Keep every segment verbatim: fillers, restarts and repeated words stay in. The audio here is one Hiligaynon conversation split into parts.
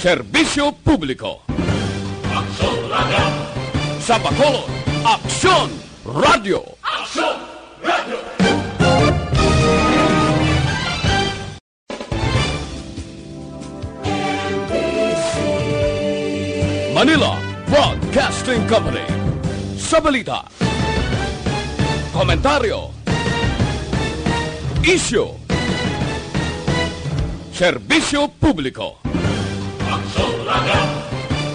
Serbisyo publiko. Aksyon Radio. Sa Bacolod, Aksyon Radio. Aksyon Radio. Manila Broadcasting Company. Sa balita, komentaryo, isyu, serbisyo publiko. Aksyon Radio.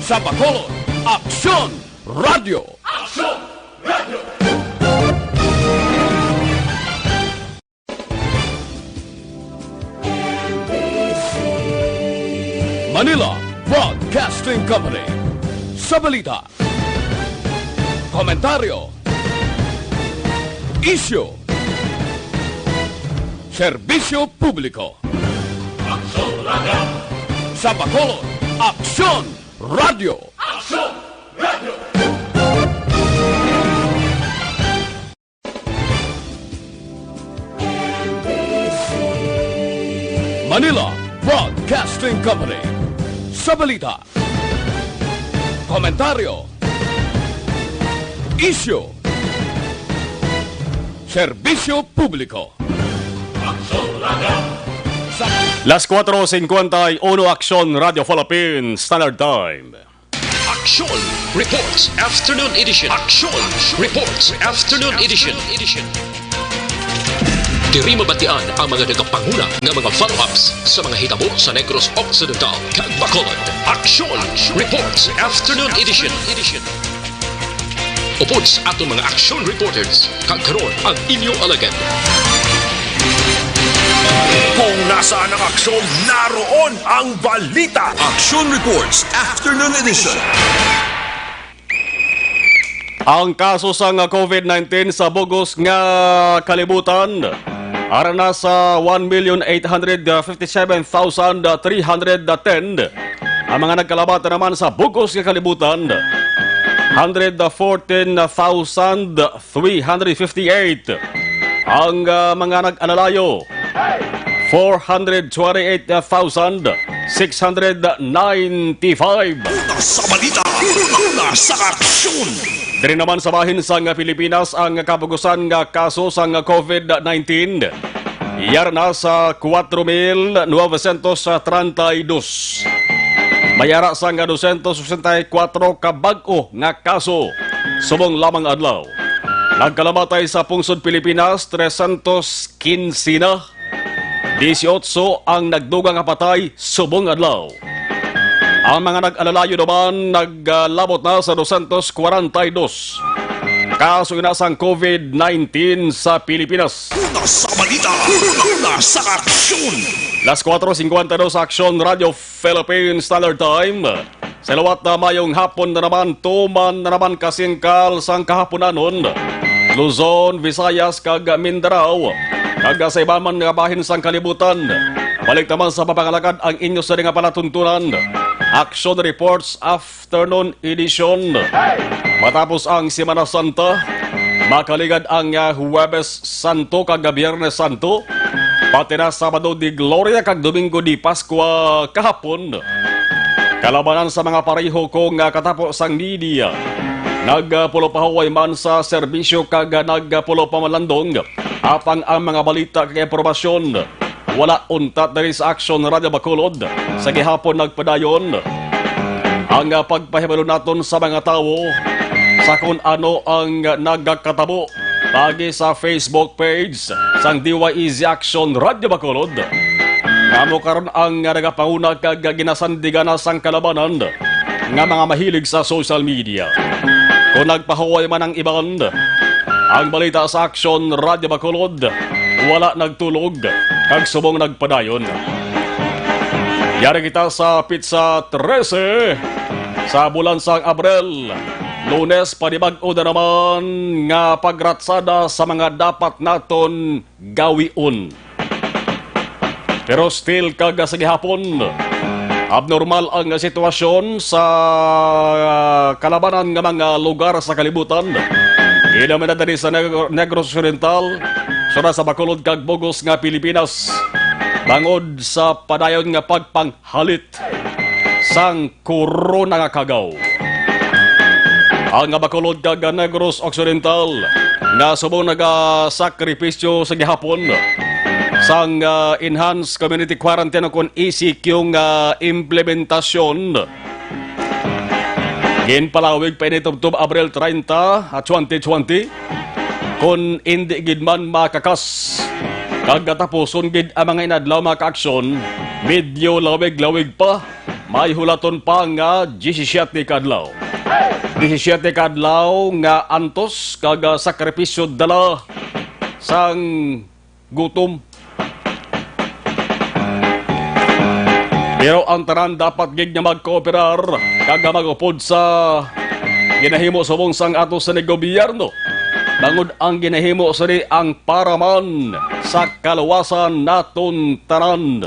Sa Bacolod, Aksyon Radio. Aksyon Radio. Manila Broadcasting Company. Sa balita, komentaryo, isyu, serbisyo publiko. Aksyon Radio. Sa Bacolod, Aksyon Radio. Aksyon Radio. Manila Broadcasting Company. Sa balita, komentaryo, isyu, serbisyo publiko. Aksyon Radio. Sa Las cuatro cincuenta y uno, Aksyon Radio Philippines, Standard Time. Aksyon Reports Afternoon Edition. Aksyon Reports Afternoon Edition. Diri mabatian ang mga nagapanguna nga mga follow-ups sa mga hitabo sa Negros Occidental kag Bacolod. Aksyon Reports Afternoon Edition. Upod sa aton mga action reporters, kag karon ang inyo alagad. Kung nasaan ang aksyon, naroon ang balita. Action Reports Afternoon Edition. Ang kaso sang COVID nineteen sa bug-os nga kalibutan ara na sa one million eight hundred fifty-seven thousand three hundred ten. Ang mga nagkalamat naman sa bug-os nga kalibutan, hundred fourteen thousand three hundred fifty-eight. Ang, ah, mga nag-alalayo, four hundred twenty-eight thousand six hundred ninety-five. Una sa balita, una sa aksyon. Diri naman sa bahin sang Pilipinas ang kabugusan nga kaso sang COVID nineteen. Yara na sa cuatro mil novecientos treinta y dos. May ara sang doscientos sesenta y cuatro ka bag-o nga kaso subong lamang adlaw. Nagkalamatay sa pungsod Pilipinas, trescientos quince na. Dieciocho ang nagdugang nga patay subong adlaw. Ang mga nag-alalayo naman naglabot na sa doscientos cuarenta y dos. Kaso ina sang COVID nineteen sa Pilipinas. Una sa balita, una sa aksyon. Las cuatro cincuenta y dos, Aksyon Radio Philippine Standard Time. Sa liwat na mayong hapon na naman, tuman na naman kasingkal sang kahaponanon, Luzon, Visayas, kag Mindanao, kag sa iban man nga bahin sang kalibutan. Balik naman sa papangalagad ang inyo sa nga palatuntunan. Action Reports Afternoon Edition. Matapos ang Semana Santa, makaligad ang, ah, Huwebes Santo kag Biyernes Santo, pati na Sabado de Gloria kag Domingo de Pascua kahapon. Kalabanan sa mga pareho ko nga katapo sang media, nagpulopahuway man sa serbisyo kag nagpulopamalandong, apang ang mga balita kag impormasyon wala untat diri sa Aksyon Radio Bacolod sa gihapon nagpadayon. Ang, ah, pagpahibalo naton sa mga tawo sa kung ano ang nagakatabo paagi sa Facebook page sang D Y E Z Aksyon Radio Bacolod, nga amo karon ang nagapanguna kag ginasandigan na sang kalabanan nga mga mahilig sa social media. Kung nagpahuway man ang iban, ang balita sa Aksyon Radio Bacolod wala nagtulog kag subong nagpadayon. Yari kita sa pitsa trese sa bulan sang Abril, Lunes, panibag-o na naman nga pagratsada sa mga dapat naton gawion. Pero still, kag sa gihapon, abnormal ang sitwasyon sa, ah, kalabanan nga mga lugar sa kalibutan. Ilabi na diri sa Neg-, Negros Occidental, sura sa Bacolod kag bug-os nga Pilipinas, bangod sa padayon nga pagpanghalit. sang corona nga kagaw. Ang Bacolod kag Negros Occidental nga subong nagasakripisyo sa gihapon sang, ah, Enhanced Community Quarantine o kon E C Q nga implementasyon. Ginpalawig pa ini tubtob Abril treinta, twenty twenty, kon indi gid man makakas kag gatapuson gid ang mga inadlaw, mga kaaksyon, medyo lawig-lawig pa. May hulaton pa nga diyesisiete ka adlaw. Diyesisiete ka adlaw nga antos kag, ah, sakripisyo dala sang gutom. Pero ang tanan dapat gid nga magkooperar kag mag-upod sa ginahimo subong sang ato sa gobyerno, bangod ang ginahimo sini ang para man sa kaluwasan naton tanan.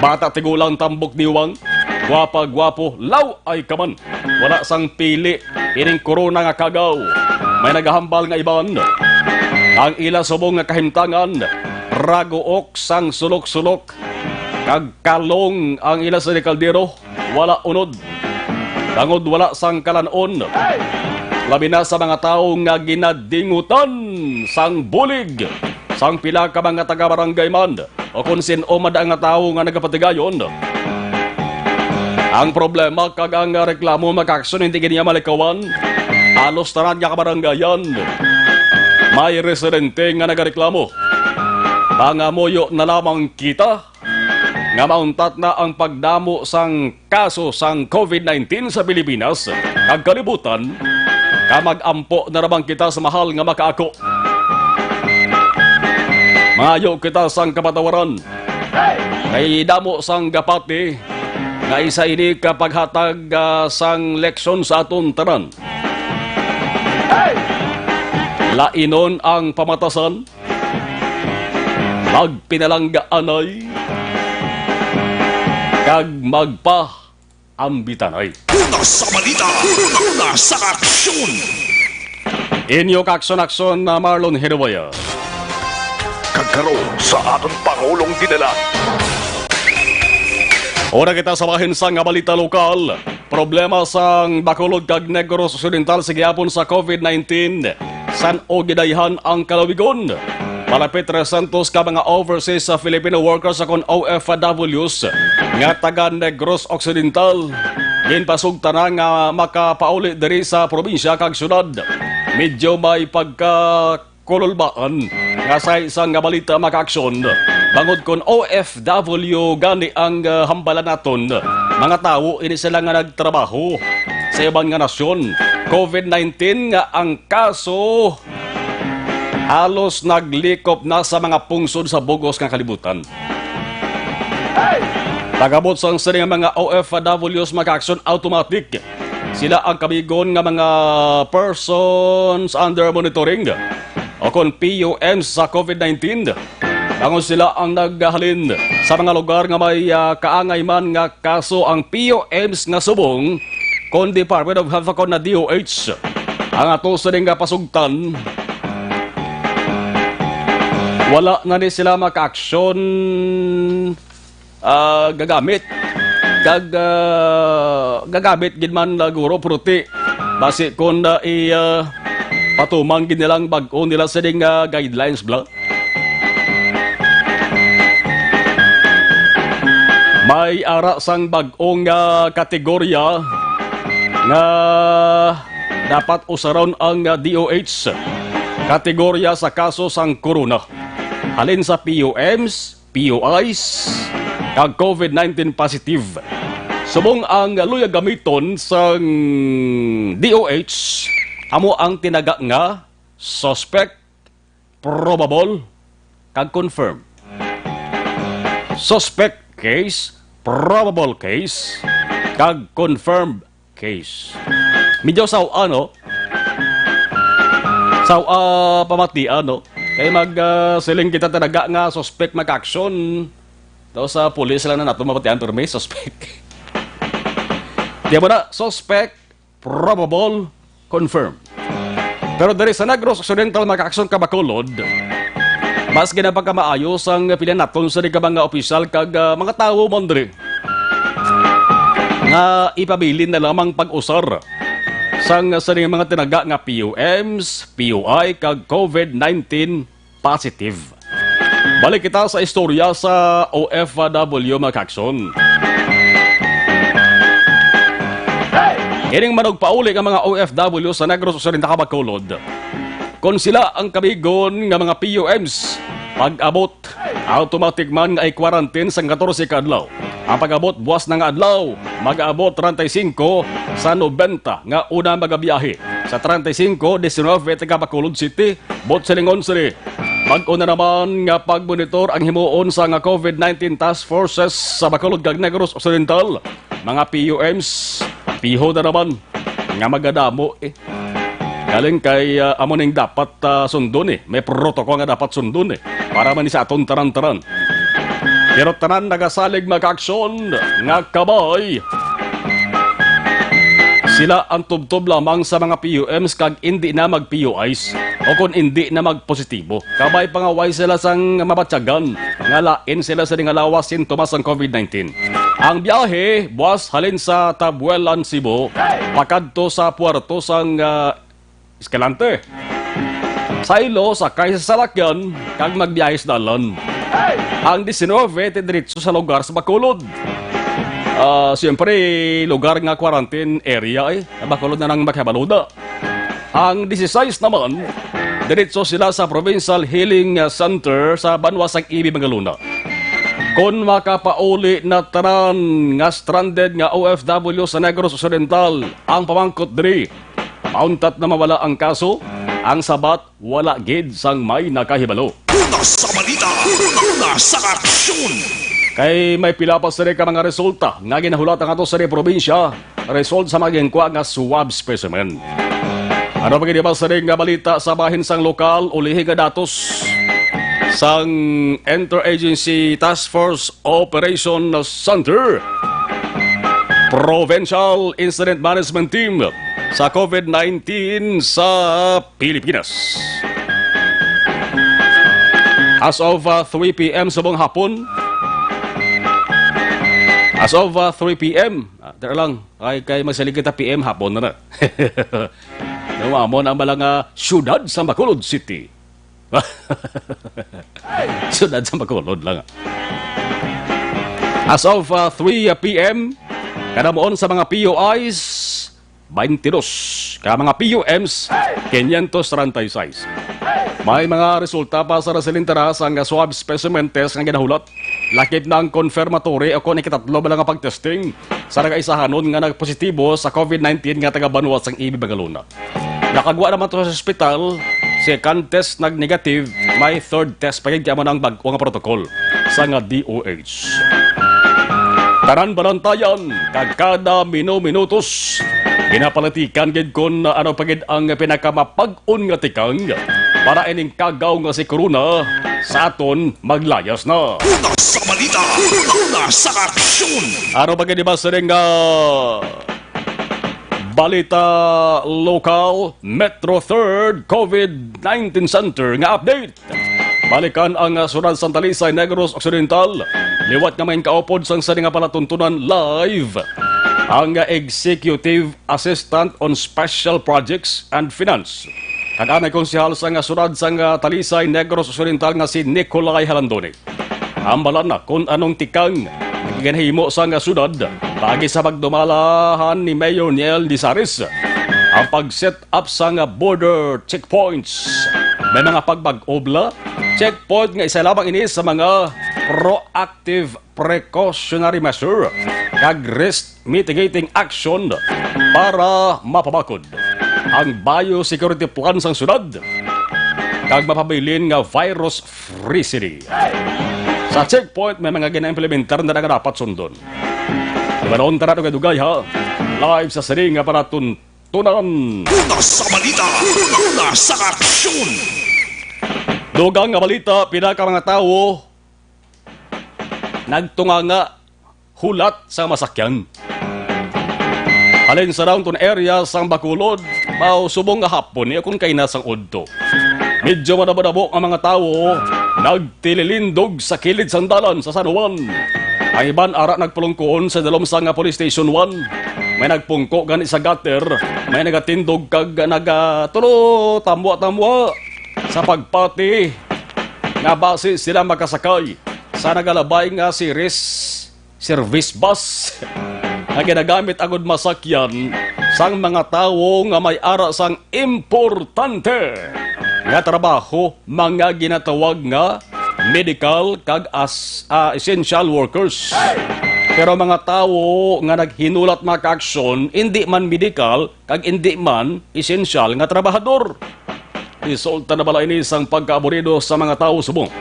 Bata, tigulang, tambok, diwang, gwapa, gwapo, law ay kaman. Wala sang pili ining corona nga kagaw. May nagahambal nga iban, ang ila subong nga kahimtangan, raguok sang sulok-sulok, kag kalong ang ila sa kaldero, wala unod. Tangod wala sang kalan-on, labi na sa mga tawo nga ginadingutan sang bulig sang pila ka mga taga-barangay man o kon sin-o man nga tawo nga nagapatigayon. Ang problema kag ang reklamo, mga kaaksyon, hindi gid niya malikawan. Halos tanan nga kabarangayan may residente nga nagareklamo. Pangamuyo na lamang kita nga mauntat na ang pagdamo sang kaso sang covid nineteen sa Pilipinas kag kalibutan, ka mag-ampo na lamang kita sa mahal nga makaako. Mangayo kita sang kapatawaran. Kay damo sang gapati nga isa ini ka paghatag, ah, sang leksyon sa aton tanan. Lainon ang pamatasan, magpinalanggaanay, kag magpa ambitanay. Una sa balita, una sa aksyon. Inyo kaaksyon-aksyon na Marlon Hinuwaya. Kag karon sa aton Pangulong Dinala. Una kita sa bahin sang balita lokal. Problema sang Bacolod kag Negros Occidental sa gihapon sa covid nineteen. San-o gidayhan ang kalawigon? Malapit trescientos ka mga overseas sa Filipino workers o kon O F Ws nga taga Negros Occidental ginpasugtan na nga makapauli diri sa probinsya kag syudad. Medyo may pagkakululbaan nga sa isang nga balita, mga kaaksyon, bangod kon O F W gani ang, ah, hambalan naton, mga tawo ini sila nga nagtrabaho sa iban nga nasyon. Covid nineteen nga ang kaso halos naglikop na sa mga pungsod sa bug-os nga kalibutan. Pag-abot sang sini nga mga O F Ws, mga kaaksyon, automatic sila ang kabigon nga mga persons under monitoring o kon P U M sa covid nineteen. Bangod sila ang naghalin sa mga lugar nga may, ah, kaangay man nga kaso ang P U Ms nga subong kon Department of Health o kon na D O H. Ang ato sining nga pasugtan, wala na ni sila makaaksyon, ah, gagamit. Kag, ah, gagamit gid man na guro, pero ti, basi kon, ah, i, ah, patuman gid nilang bag-o nila sining, ah, guidelines bla. May ara sang bag-ong, ah, kategorya nga dapat usaron ang, ah, D O H. Kategorya sa kaso sang corona. Halin sa P U Ms, P U Is, kag covid nineteen positive. Subong ang luya gamiton sang D O H, amo ang tinaga nga suspect, probable, kag confirm. Suspect case, probable case, kag confirmed case. Medyo saw-a, no? Saw-a pamatian, no? Kay mag, ah, siling kita talaga nga suspect, makaaksyon. Daw sa pulis lang na nato mapatian, pero may suspect. Di ba na? Suspect, probable, confirm. Pero diri sa Negros Occidental, makaaksyon ka Bacolod, mas ginapagkamaayo sang pilihan naton sa di ka mga opisyal kag, ah, mga tawo man diri. ah, ipabilin na lamang pag-usar sang sa mga tinaga nga P U Ms, P U I, kag COVID nineteen positive. Balik kita sa istorya sa O F W, mga kakson. Ining manugpauli nga mga O F W sa Negros Occidental, Bacolod, kon sila ang kamigon nga mga P U Ms, pag-abot, automatic man nga i-quarantine sang katorse ka adlaw. Ang pag-abot buwas na nga adlaw, mag-abot treinta y cinco sa nobenta nga una magabiyahe. Sa treinta y cinco, diecinueve taga Bacolod City, buot silingon sini. Bag-o na naman nga pagmonitor ang himuon sa nga COVID nineteen task forces sa Bacolod kag Negros Occidental. Mga P U Ms, piho na naman nga magadamo, eh. Galing kay, ah, amo ning dapat, ah, sundon, eh. May protocol nga dapat sundon, eh. Para man ni sa aton tanan-tanan. Pero tanan nagasalig, mga kakson, nga kabay. Sila ang tubtob lamang sa mga P U Ms kag indi na mag-P U Is o kon indi na magpositibo. Kabay pa nga way sila sang mabatyagan nga lain sila sa ningalawas sintomas sang COVID nineteen. Ang biyahe buwas halin sa Tabuelan, Cebu, pakadto sa puerto sang, ah, Escalante. Sa ilo, sakay sa salakyan kag magbiyahe sa dalan. Ang diecinueve ti diretso sa lugar sa Bacolod. Ah, siyempre, lugar nga quarantine area, eh. Bacolod na nang magkabaluda. Ang dieciséis naman, diretso sila sa Provincial Healing Center sa banwa sang Ibi, Mangalona. Kon makapauli na tanan nga stranded nga O F W sa Negros Occidental, ang pamangkot diri, mauntat na mawala ang kaso? Ang sabat, wala gid sang may nakahibalo. Una sa balita, una sa aksyon. Kay may pila pa sini ka mga resulta nga ginahulat ang ato sa probinsya, result sa mga ginkuha nga swab specimen. Ano pa gid ba sini nga balita sa bahin sang lokal, ulihi nga datos sang Interagency Task Force Operation Center, Provincial Incident Management Team sa COVID nineteen sa Pilipinas. As of, uh, three P M subong hapon, as of, uh, three P M, ah, tara lang, kay, kay magsalig kita P M hapon na na. Namamon ang mga syudad sa Bacolod City. Syudad sa Bacolod lang. As of, uh, three P M, kanamuon sa mga P U Is, twenty-dos, ka mga P U Ms, quinientos treinta y seis. May mga resulta pa sa resilintara sang swab specimen test nga ginahulat. Lakip na ang confirmatory o kon ikatatlo ba lang nga pagtesting sa nagaisahanon nga nagpositibo sa COVID nineteen nga taga banwa sang Ibi, Mangalona. Nakagwa naman to sa ospital, second test nag-negative, may third test pa gid, kaya mo na ang bag-o nga protocol sa nga D O H. Tanan banantayan, kag kada minu-minutos, ginapalatikan gid kon ano pa gid ang pinakamapag-on nga tikang para ining kagaw nga si Corona sa aton maglayas na. Una sa balita, una sa aksyon. Ano pa gid ba sining, ah, balita lokal, Metro Third COVID nineteen Center nga update. Balikan ang, ah, Siyudad sang Talisay, Negros Occidental. Liwat nga may kaupod sang sini nga palatuntunan live ang, ah, Executive Assistant on Special Projects and Finance, kag anay konsehal sang, ah, Siyudad sang, ah, Talisay, Negros Occidental nga si Nicolay Halandoni. Hambalan na kon anong tikang ginahimo sang, ah, siyudad paagi sa pagdumalahan ni Mayor Niel Disares ang pag-set up sang, ah, border checkpoints. May mga pagbag-o bala checkpoint nga isa lamang ini sa mga proactive precautionary measure kag risk mitigating action para mapabakod ang biosecurity plan sang siyudad kag mapabilin nga virus-free city. Sa checkpoint, may mga ginaimplementar na nga dapat sundon. Ibanon tara dugay-dugay, ha. Live sa sining nga palatuntunan. Una sa balita, una sa aksyon. Dugang nga balita, pila ka mga tawo nagtunganga hulat sa masakyan. Halin sa downtown area sang Bacolod, mao subong nga hapon ni akon kaina sang udto. Medyo madabo-dabo ang mga tawo nagtililindog sa kilid sang dalan sa San Juan. Ang iban ara nagpulungkuon sa dalom sang Police Station one. May nagpungko gani sa gutter, may nagatindog kag nagatulo tamwa-tamwa sa pagpati nga basi sila makasakay sa nagalabay nga series service bus nga ginagamit agud masakyan sang mga tawo nga may ara sang importante nga trabaho, mga ginatawag nga medical kag as, ah, essential workers. Pero mga tawo nga naghinulat, mga kaaksyon, indi man medical kag indi man essential nga trabahador. Resulta na bala ini sang pagkaaburido sa mga tawo subong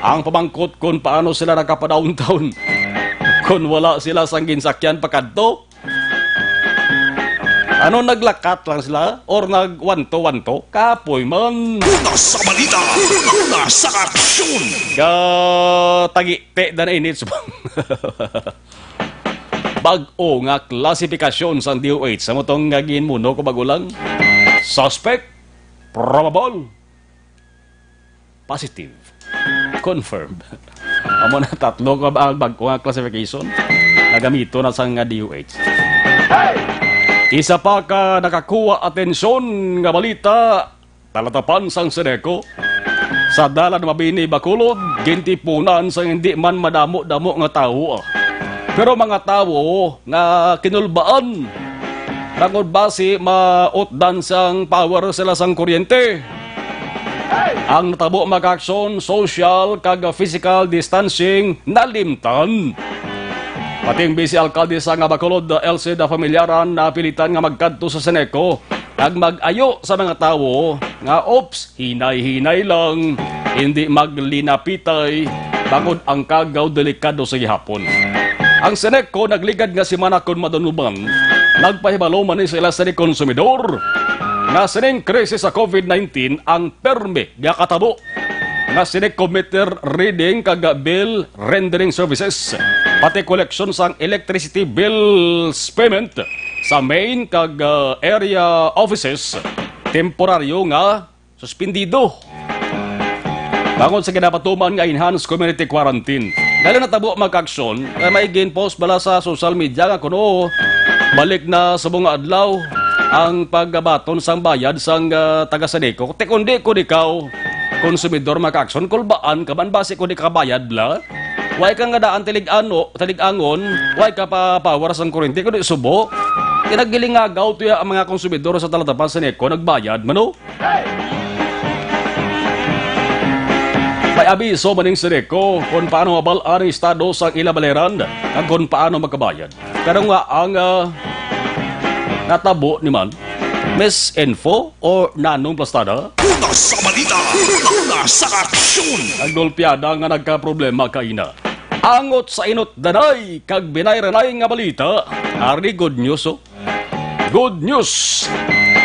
ang pamangkot kon paano sila nakapadawntawn kon wala sila sang ginsakyan pakadto? Ano, naglakat lang sila or nagwanto-wanto? Kapoy man. Una sa balita, una sa aksyon. Gatagite na na init subong. Bag-o nga klasifikasyon sang D O H sa mutong nga ginmuno ko bag-o lang. Suspect, probable, positive, confirmed. Amo na tatlo ka ba ang bag-o nga classification na gamito na sang D O H. Isa pa ka nakakuha atensyon nga balita, talatapan sang Ceneco. Sa dalan Mabini, Bacolod, gintipunan sang hindi man madamo-damo nga tawo, ah. Pero mga tawo nga kinulbaan tungod basi mautdan sang power sila sang kuryente. Ang natabo, mga kaaksyon, social kag physical distancing nalimtan. Pati ang Vice Alkalde sang Bacolod, Elcid Familiaran, napilitan nga magkadto sa Ceneco kag mag-ayo sa mga tawo nga, "Ops, hinay-hinay lang, hindi maglinapitay, bangod ang kagaw delikado sa gihapon." Ang Ceneco nagligad nga semana kon madunluban, nagpahibalo man ni sila sa konsumidor nga sining krisis sa COVID nineteen ang permi nga katabo nga sining computer reading kag bill rendering services, pati collection sang electricity bills payment sa main kag, ah, area offices temporaryo nga suspendido tungod sa ginapatuman nga enhanced community quarantine. Dali natabo, mga kaaksyon, kay may gin-post bala sa social media nga kuno balik na subong nga adlaw ang pagbaton sang bayad sang, ah, taga Ceneco. Ti kundi ko ikaw, konsumidor, mga kaaksyon, kulbaan ka man basi kung di ka bayad la. Way ka nga daan tilig-ano, tilig-angon, way ka pa power sang kurente, kundi subo. Kinagilingagaw to ya ang mga konsumidor sa talatapan sa Ceneco, nagbayad man, no? May abiso man ning Ceneco kung paano mabal-an ang estado sang ila baleran kag kung paano magkabayad. Pero nga ang, ah, natabo ni man, misinfo o nanong plastada? Una sa balita, una sa aksyon. Ang gulpiada nga nagkaproblema kaina. Angot sa inot danay kag binayranay nga balita, ari good news, oh. Good news!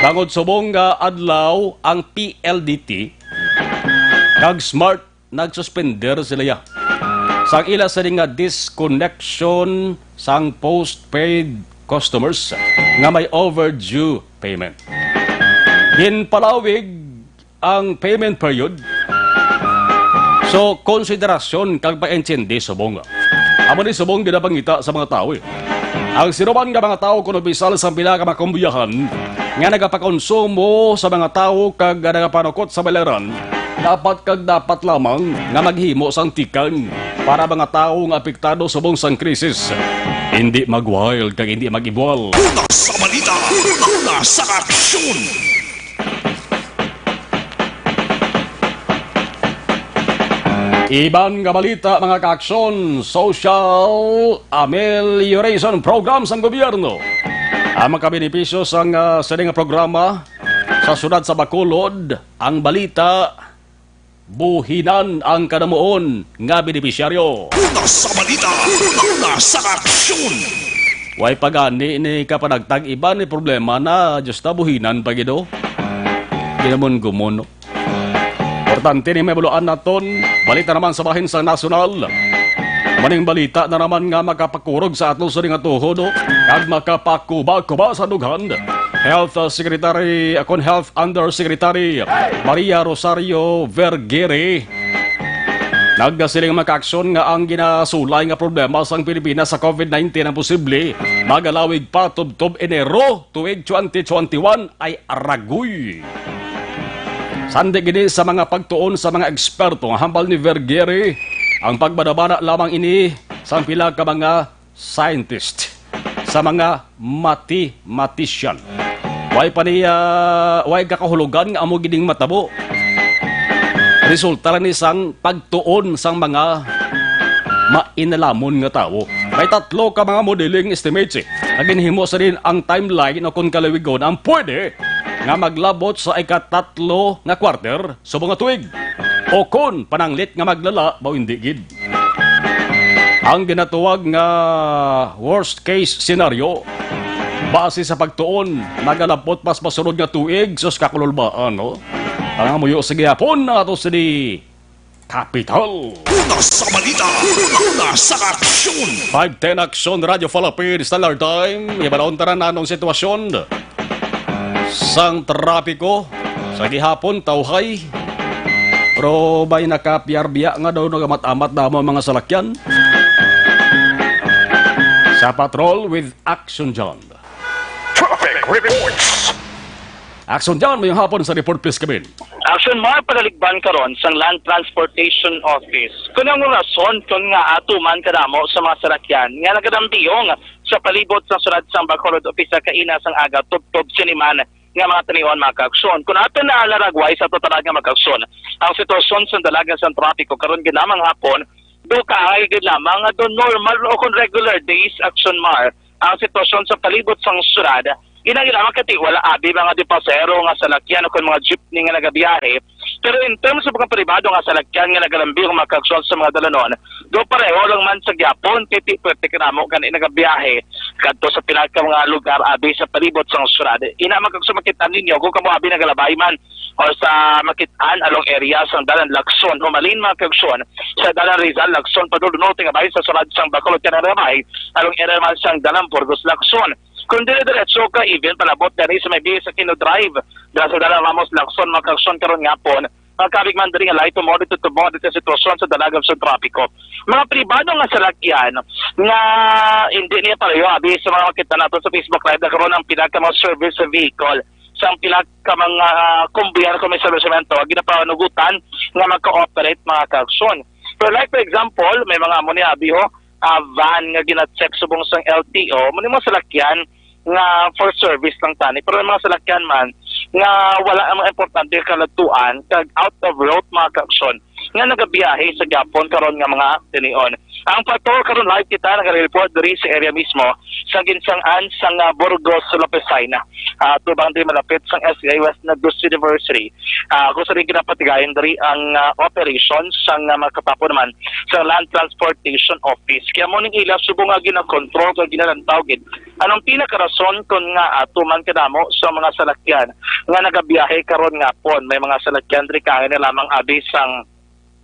Tungod subong nga adlaw ang P L D T kag Smart nagsuspender sila ya sang ila sini nga disconnection sang postpaid customers nga may overdue payment. Ginpalawig ang payment period. So, konsiderasyon kag paintindi subong. Amo ni subong ginapangita sa mga tawo, eh. Ang sinuman nga mga tawo kon opisyal sa pila ka mga kumbuyahan nga nagapakonsumo sa mga tawo kag nagapanukot sa baleran, dapat kag dapat lamang nga maghimo sang tikang para mga tawo nga apektado subong sang krisis. Hindi mag-wild kag hindi mag-ibwal. Una sa balita, una sa aksyon. Iban nga balita, mga kaaksyon, social amelioration program sang gobyerno ang makabenepisyo sang, ah, sini nga programa sa siyudad sa Bacolod. Ang balita, buhinan ang kadamuon nga benepisyaryo. Una sa balita, una sa aksyon. Way pa gani ni kapanagtag iban ni problema na, Diyos ta, buhinan pa gid, oh. Ginamon-gumon, no? Importante ni may buluan naton, balita naman sa bahin sa nasyonal. Maning balita na naman nga makapakurog sa aton sa ning atuhod, oh, kag makapakuba-kuba sa dughan. Health, uh, Secretary, uh, kon Health Undersecretary Maria Rosario Vergere Nagasiling ang mga kaaksyon nga ang ginasulay nga problema sang Pilipinas sa COVID nineteen ang posible magalawig pa tubtob Enero tuig twenty twenty-one ay aragoy. Sandi gini sa mga pagtuon sa mga eksperto nga hambal ni Vergere, ang pagbanabana lamang ini sang pila ka mga scientist, sa mga mathematician. Way pa niya, way kakahulugan nga amo gining matabo. Resulta lang ni sang pagtuon sang mga mainalamon nga tawo. May tatlo ka mga modeling estimates, eh, nga ginhimo sa din ang timeline o kung kalawigon ang pwede nga maglabot sa ikatatlo nga quarter subong nga tuig, o kon pananglit nga maglala, mao hindi gid. Ang ginatuwag nga worst case scenario, base sa pagtuon, nagalabot mas masunod nga tuig, sus, kakululbaan, no? Ang amuyo sa gihapon nato sini Capital. Una sa balita, una sa aksyon. Five ten Action Radio Philippines, Standard Time. Ibalon tanan anong sitwasyon sang trapiko sa gihapon, tawhay. Pero may nakapiarbiya nga daw nagamat-amat na mo mga salakyan. Sa Patrol with Action John. Traffic reports. Action John, may hapon sa report, please, Kevin. Action Mar, palaligban karon sang Land Transportation Office. Kun ang rason kun nga atuman kadamo sa mga salakyan nga nagadambiyong sa palibot sa sulad sang Bacolod o pisa kaina sang aga tubtob siniman nga mga tanion, mga kaaksyon. Kun aton naalaragway sa totalidad nga, mga kaaksyon, ang sitwasyon sa dalagan sang trapiko karon ginamang hapon, do kaangay gid lamang nga do normal o kon regular days, Action Mar, ang sitwasyon sa palibot sang syudad. Inang ila makatiwala abi mga dipasero nga salakyan o kon mga jeepney nga nagabiyahe. Pero in terms of mga pribado nga salakyan nga nagalambiyong, mga kaaksyon, sa mga dalanon, do pareho lang man sa gyapon kay ti pwerte kanamo gani nagabiyahe kadto sa pila ka mga lugar abi sa palibot sang syudad. Ina, mga kaaksyon, makita ninyo kung kamo abi nagalabay man or sa makit-an along area sang Dalan Lacson, humalin, mga kaaksyon, sa Dalan Rizal Lacson padulong norte nga bahin sa sulad sang Bacolod, kanang bahin along area man sang Dalan Burgos Lacson. Kung dire-diretso ka, even palabot diri sa may bihis sa Aquino Drive, dira sa Dalan Ramos Lacson, mga kaaksyon, karon nga hapon, makabig man diri nga light to moderate to moderate ang sitwasyon sa dalagan sa trapiko. Mga pribado nga salakyan nga hindi niya pareho abi sa mga makita nato sa Facebook Live, na karon ang pila ka mga service vehicle sang pila ka mga, ah, kumbiya o kon may establishmento nga ginapanugutan nga magka-operate, mga kaaksyon. Pero like, for example, may mga amo ni abi, ho, ah, van nga gina-check subong sang L T O, amo ni mga salakyan nga for service lang tani. Pero may mga salakyan man nga wala ang mga importante nga kaladtuan kag out of route, mga kaaksyon, nga nagabiyahe sa gyapon karon nga mga tinion. Ang patrol karon, live kita, nagare-report diri sa area mismo sa ginsang-an sang, ah, Burgos, Lopez Jaena, ah, tubang diri malapit sang S C I West Negros University. Ah, kung sa rin ginapatigayon diri ang, ah, operation sang, ah, mga katapo naman sa Land Transportation Office. Kaya mo ning ila subong nga ginakontrol kag ginalantaw gid. Anong pinakarason kon nga atuman kadamo sa mga salakyan nga nagabiyahe karon nga hapon? May mga salakyan diri kaangay na lamang abi sang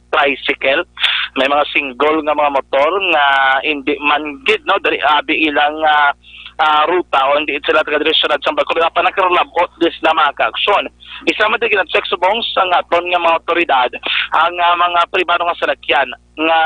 tricycle, may mga single nga mga motor nga hindi man gid, no, diri abi ilang, ah, ah, ruta o hindi sila taga-direksyon sa Bacolod, nga panakaralabot dis na mga kaaksyon. Isa man din gina-check subong sang aton nga mga awtoridad ang, ah, mga pribado nga salakyan nga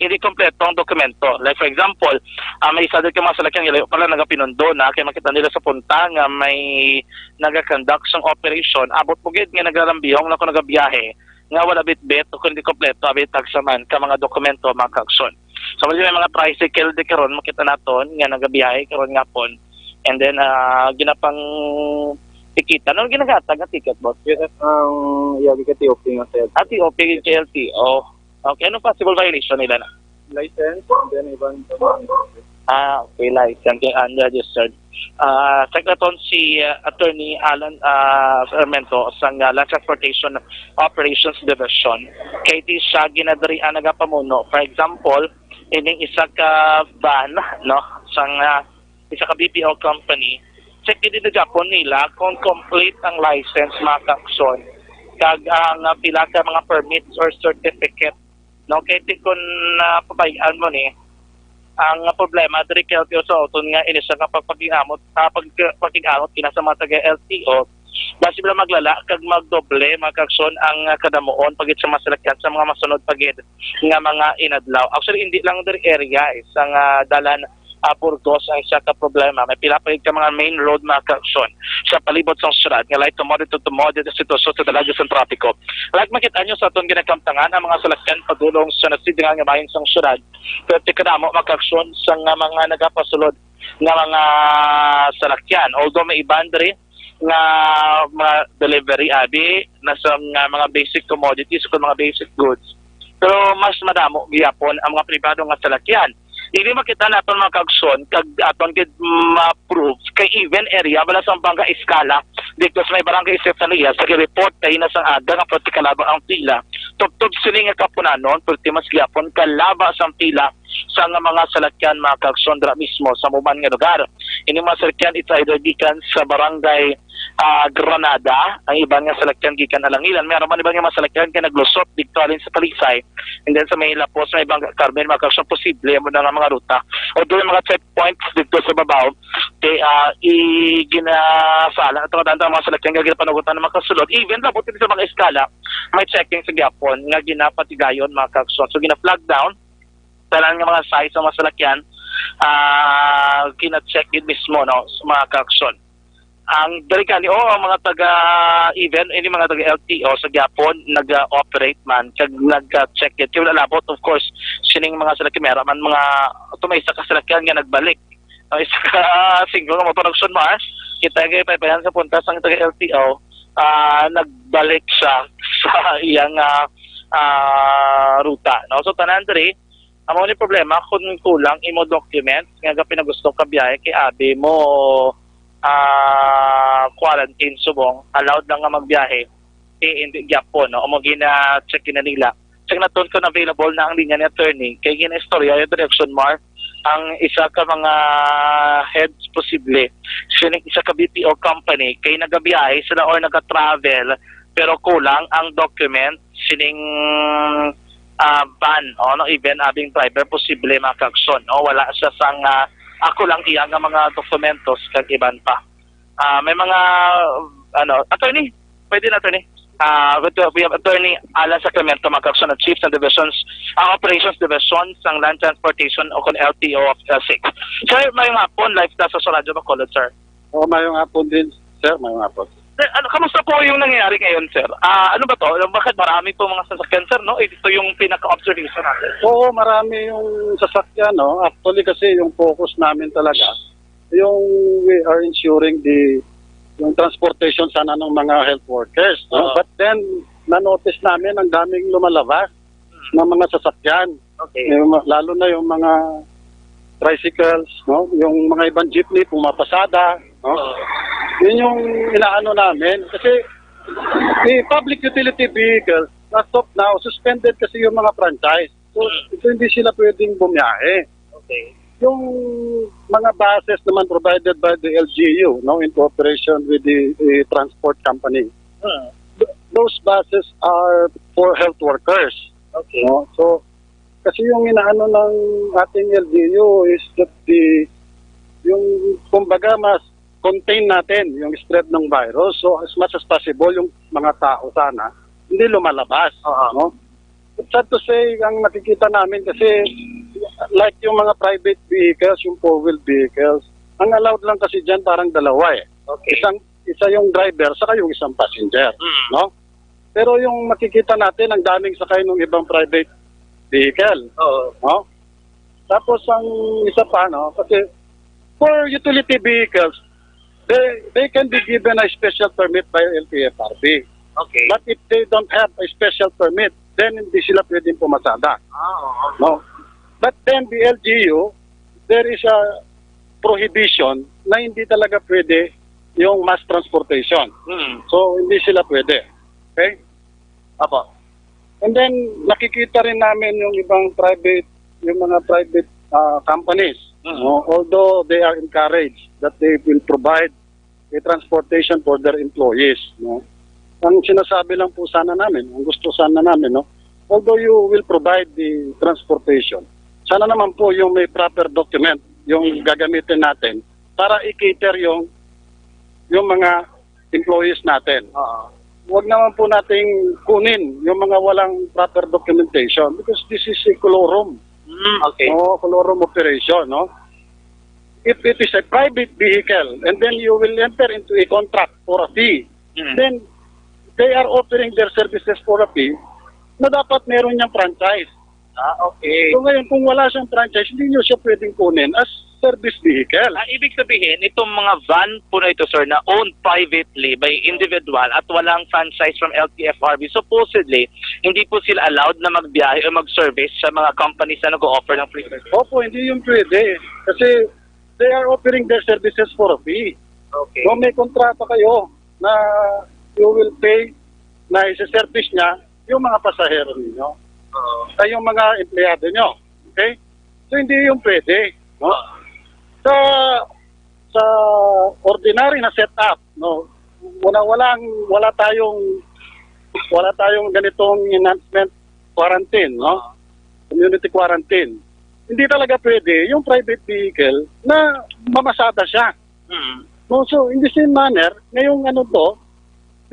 hindi kompleto ang dokumento. Like, for example, ah, may isa din ka mga salakyan nga layo pala nagapinundo na, kay makita nila sa punta nga may nagakandak sang operation, abot mo gid nga nagalambihong na kung nagabiyahe nga wala bitbit o kundi kompleto abi tagsa man ka mga dokumento, mga kaaksyon. So, may mga tricycle di karon makita naton nga nagabiyahe karon nga hapon. And then, ah, ginapang tikita. Ano ginagatag nga ticket, boss? Yes, ang iyagi ka T O P nga, sir. Ah, T O P, K L T O. Okay, anong possible violation nila na? License, and then even Ah, okay, license and unregistered. Ah, check naton si, ah, Attorney Alan, ah, Sarmiento sang, ah, Land Transportation Operations Division. Kay di siya ginadirian nagapamuno. For example, ining isa ka van, no, sang, ah, isa ka B P O company, check din na gyapon nila kung complete ang license, mga kaaksyon, kag ang, ah, pila ka mga permits or certificate, no? Kay ti kun, ah, pabay-an mo ni, ang problema diri kay L T O sa uton nga ini siya nga pagpakig-amot, ah, pag-, pakig-amot kina sa mga taga L T O, Basi sila maglala kag magdoble, mga kaaksyon, ang, ah, kadamuon pa gid sa mga salakyan sa mga masunod pa gid nga mga inadlaw. Actually, hindi lang diri area, eh, sa nga dalan, ah, Burgos ang isa ka problema. May pila pa gid ka mga main road, mga kaaksyon, sa palibot sang syudad nga lain tumod ito, tumod ito sitwasyon sa dalaga sang trapiko. Like makita nyo sa aton ginakamtangan ang mga salakyan padulong sa nasidingan nga bahin sang syudad. Pero kadamo, mga kaaksyon, sa nga mga nagapasulod nga mga salakyan. Although may iban diri nga mga delivery, abi, na sa nga mga basic commodities o mga basic goods. Pero mas madamo gihapon ang mga pribado nga salakyan. Hindi makita naton, mga kaaksyon, kag aton gid ma-prove kay even area wala sa Banga Escala dito sa may barangay Estefania sa report kay na sang aga nga pati kalaba ang pila. Tubtob sini nga kapunanon, pero mas gihapon kalaba sang pila sa nga mga salakyan, mga kaaksyon, dira mismo sa muman nga lugar. Ini mga salakyan, it's either gikan sa barangay, ah, Granada, ang iban nga salakyan gikan Alangilan. Meron man iban nga mga salakyan kay naglusot dito alin sa Talisay. And then sa may Lapos, may Banga Carmen, mga kaaksyon, posible mo na nga mga ruta. Although yung mga checkpoints dito sa babaw, kay, ah, i-, ginasala at mga danta mga salakyan nga ginapanugutan ng mga kasulod. Even labot dito sa mga eskala, may checking sa gihapon nga ginapatigayon, mga kaaksyon. So, gina-flag down tanan nga mga size sa mga salakyan, ah, gina-check gid mismo, no, sa mga kaaksyon. Ang diri gani, oh, ang mga taga, even ini mga taga L T O sa gihapon nag-operate man kag nag-check gid. Kay wala labot, of course, sining mga salakyan, meron man mga, ito may isa ka salakyan nga nagbalik. Ang isa ka single nga motor, Aksyon Mar, kita kay paypayan sa punta sang taga L T O, ah, nagbalik siya sa iyang, ah, ah, ruta, no? So, tanan diri, amo ni problema kung kulang imo documents nga pinagusto ka biyahe kay abi mo, ah, quarantine subong, allowed lang nga magbiyahe, eh, hindi gyapon, no? Amo gina-check na nila. Check naton kung available na ang linya ni attorney. Kay gina-istorya yung direction, Mar, ang isa ka mga heads posible, sining isa ka B P O company, kay nagabiyahe sila or nagatravel, pero kulang ang document sining, ah, van, o, no, even abing driver, posible, mga kaaksyon, no? Wala siya sang, ah, ako lang iya nga mga dokumentos kag iban pa. Ah, may mga, ano, attorney, pwede na, attorney. Ah, with, uh, we have Attorney Alan Sacramento, mga kaaksyon, ang Chief ng Divisions, ang Operations Division sang Land Transportation o kung L T O of, uh, six. Sir, mayong hapon, live na sa Radyo Bacolod, sir. Oo, mayong hapon din, sir. Mayong hapon. Sir, ano, kamusta po yung nangyayari ngayon, sir? Ah, ano ba to? Bakit marami po mga sasakyan, sir, no? Eh, ito yung pinaka-observation natin. Oo, marami yung sasakyan, no? Actually, kasi yung focus namin talaga, yung we are ensuring the, yung transportation sana ng mga health workers, no? Oo. But then, na-notice namin ang daming lumalabas ng mga sasakyan. Okay. Yung ma-, lalo na yung mga tricycles, no? Yung mga ibang jeepney pumapasada, no? Oo. Yun yung inaano namin. Kasi the public utility vehicles, as of now, suspended kasi yung mga franchise. So, Mm. ito hindi sila pwedeng bumiyahe. Okay. Yung mga buses naman provided by the L G U, no, in cooperation with the, eh, transport company. Mm. Th-, those buses are for health workers. Okay. No? So, kasi yung inaano ng ating L G U is that the, yung, kumbaga, mas contain natin yung spread ng virus. So, as much as possible, yung mga tao sana, hindi lumalabas, Oo. no? But sad to say, ang nakikita namin kasi, like yung mga private vehicles, yung four-wheel vehicles, ang allowed lang kasi dyan parang dalawa eh. Okay. Isang, isa yung driver, saka yung isang passenger, Mm. no? Pero yung makikita natin, ang daming sakay ng ibang private vehicle, Oo. no? Tapos ang isa pa, no? Kasi for utility vehicles, they, they can be given a special permit by L T F R B. Okay. But if they don't have a special permit, then hindi sila pwedeng pumasada. Ah, oo. No? But then the L G U, there is a prohibition na hindi talaga pwede yung mass transportation. Hmm. So, hindi sila pwede. Okay? Apo. And then, nakikita rin namin yung ibang private, yung mga private, ah, companies. Hmm. No? Although they are encouraged that they will provide a transportation for their employees, no? Ang sinasabi lang po sana namin, ang gusto sana namin, no? Although you will provide the transportation, sana naman po yung may proper document yung Hmm. gagamitin natin para i-cater yung, yung mga employees natin. Oo. Huwag naman po nating kunin yung mga walang proper documentation because this is a colorum. Mm, okay. Oo, colorum operation, no? If it is a private vehicle and then you will enter into a contract for a fee, Mm. then they are offering their services for a fee na dapat meron niyang franchise. Ah, okay. So ngayon, kung wala siyang franchise, hindi niyo siya pwedeng kunin as service vehicle. Ah, ibig sabihin, itong mga van po na ito, sir, na owned privately by individual at walang franchise from L T F R B, supposedly, hindi po sila allowed na magbiyahe o mag-service sa mga companies na nag-o-offer ng free service. Opo, hindi yung pwede. Kasi they are offering their services for a fee. Okay. Kung may kontrata kayo na you will pay na isi-service niya yung mga pasahero ninyo, Oo. ay yung mga empleyado nyo. Okay? So, hindi yung pwede. No? Oo. Sa, sa ordinary na setup, no? Wala, walang, wala tayong, wala tayong ganitong enhancement quarantine, no? Oo. Community quarantine. Hindi talaga pwede yung private vehicle na mamasada siya. Mm. No, so, in the same manner, ngayong ano to,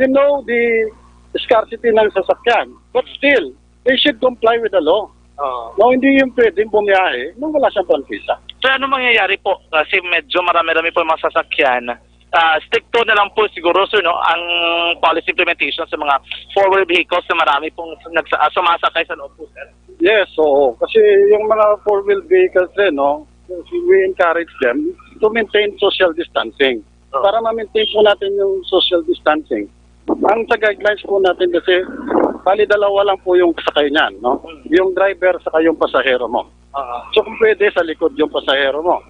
they know the scarcity ng sasakyan. But still, they should comply with the law. Oo. No, hindi yung pwedeng bumiyahe nang wala siyang prangkisa. So, ano mangyayari po? Kasi medyo marami-rami po yung mga sasakyan. Ah, stricto na lang po siguro, sir, no, ang policy implementation sa mga four-wheel vehicles na marami pong nagsa-, ah, sumasakay sa loob po, sir. Yes, oo. Kasi yung mga four-wheel vehicles rin, no, we encourage them to maintain social distancing. Oh. Para ma-maintain po natin yung social distancing. Ang sa guidelines po natin kasi, bali dalawa lang po yung kasakay niyan, no? Hmm. Yung driver saka yung pasahero mo. Ah. So kung pwede, sa likod yung pasahero mo.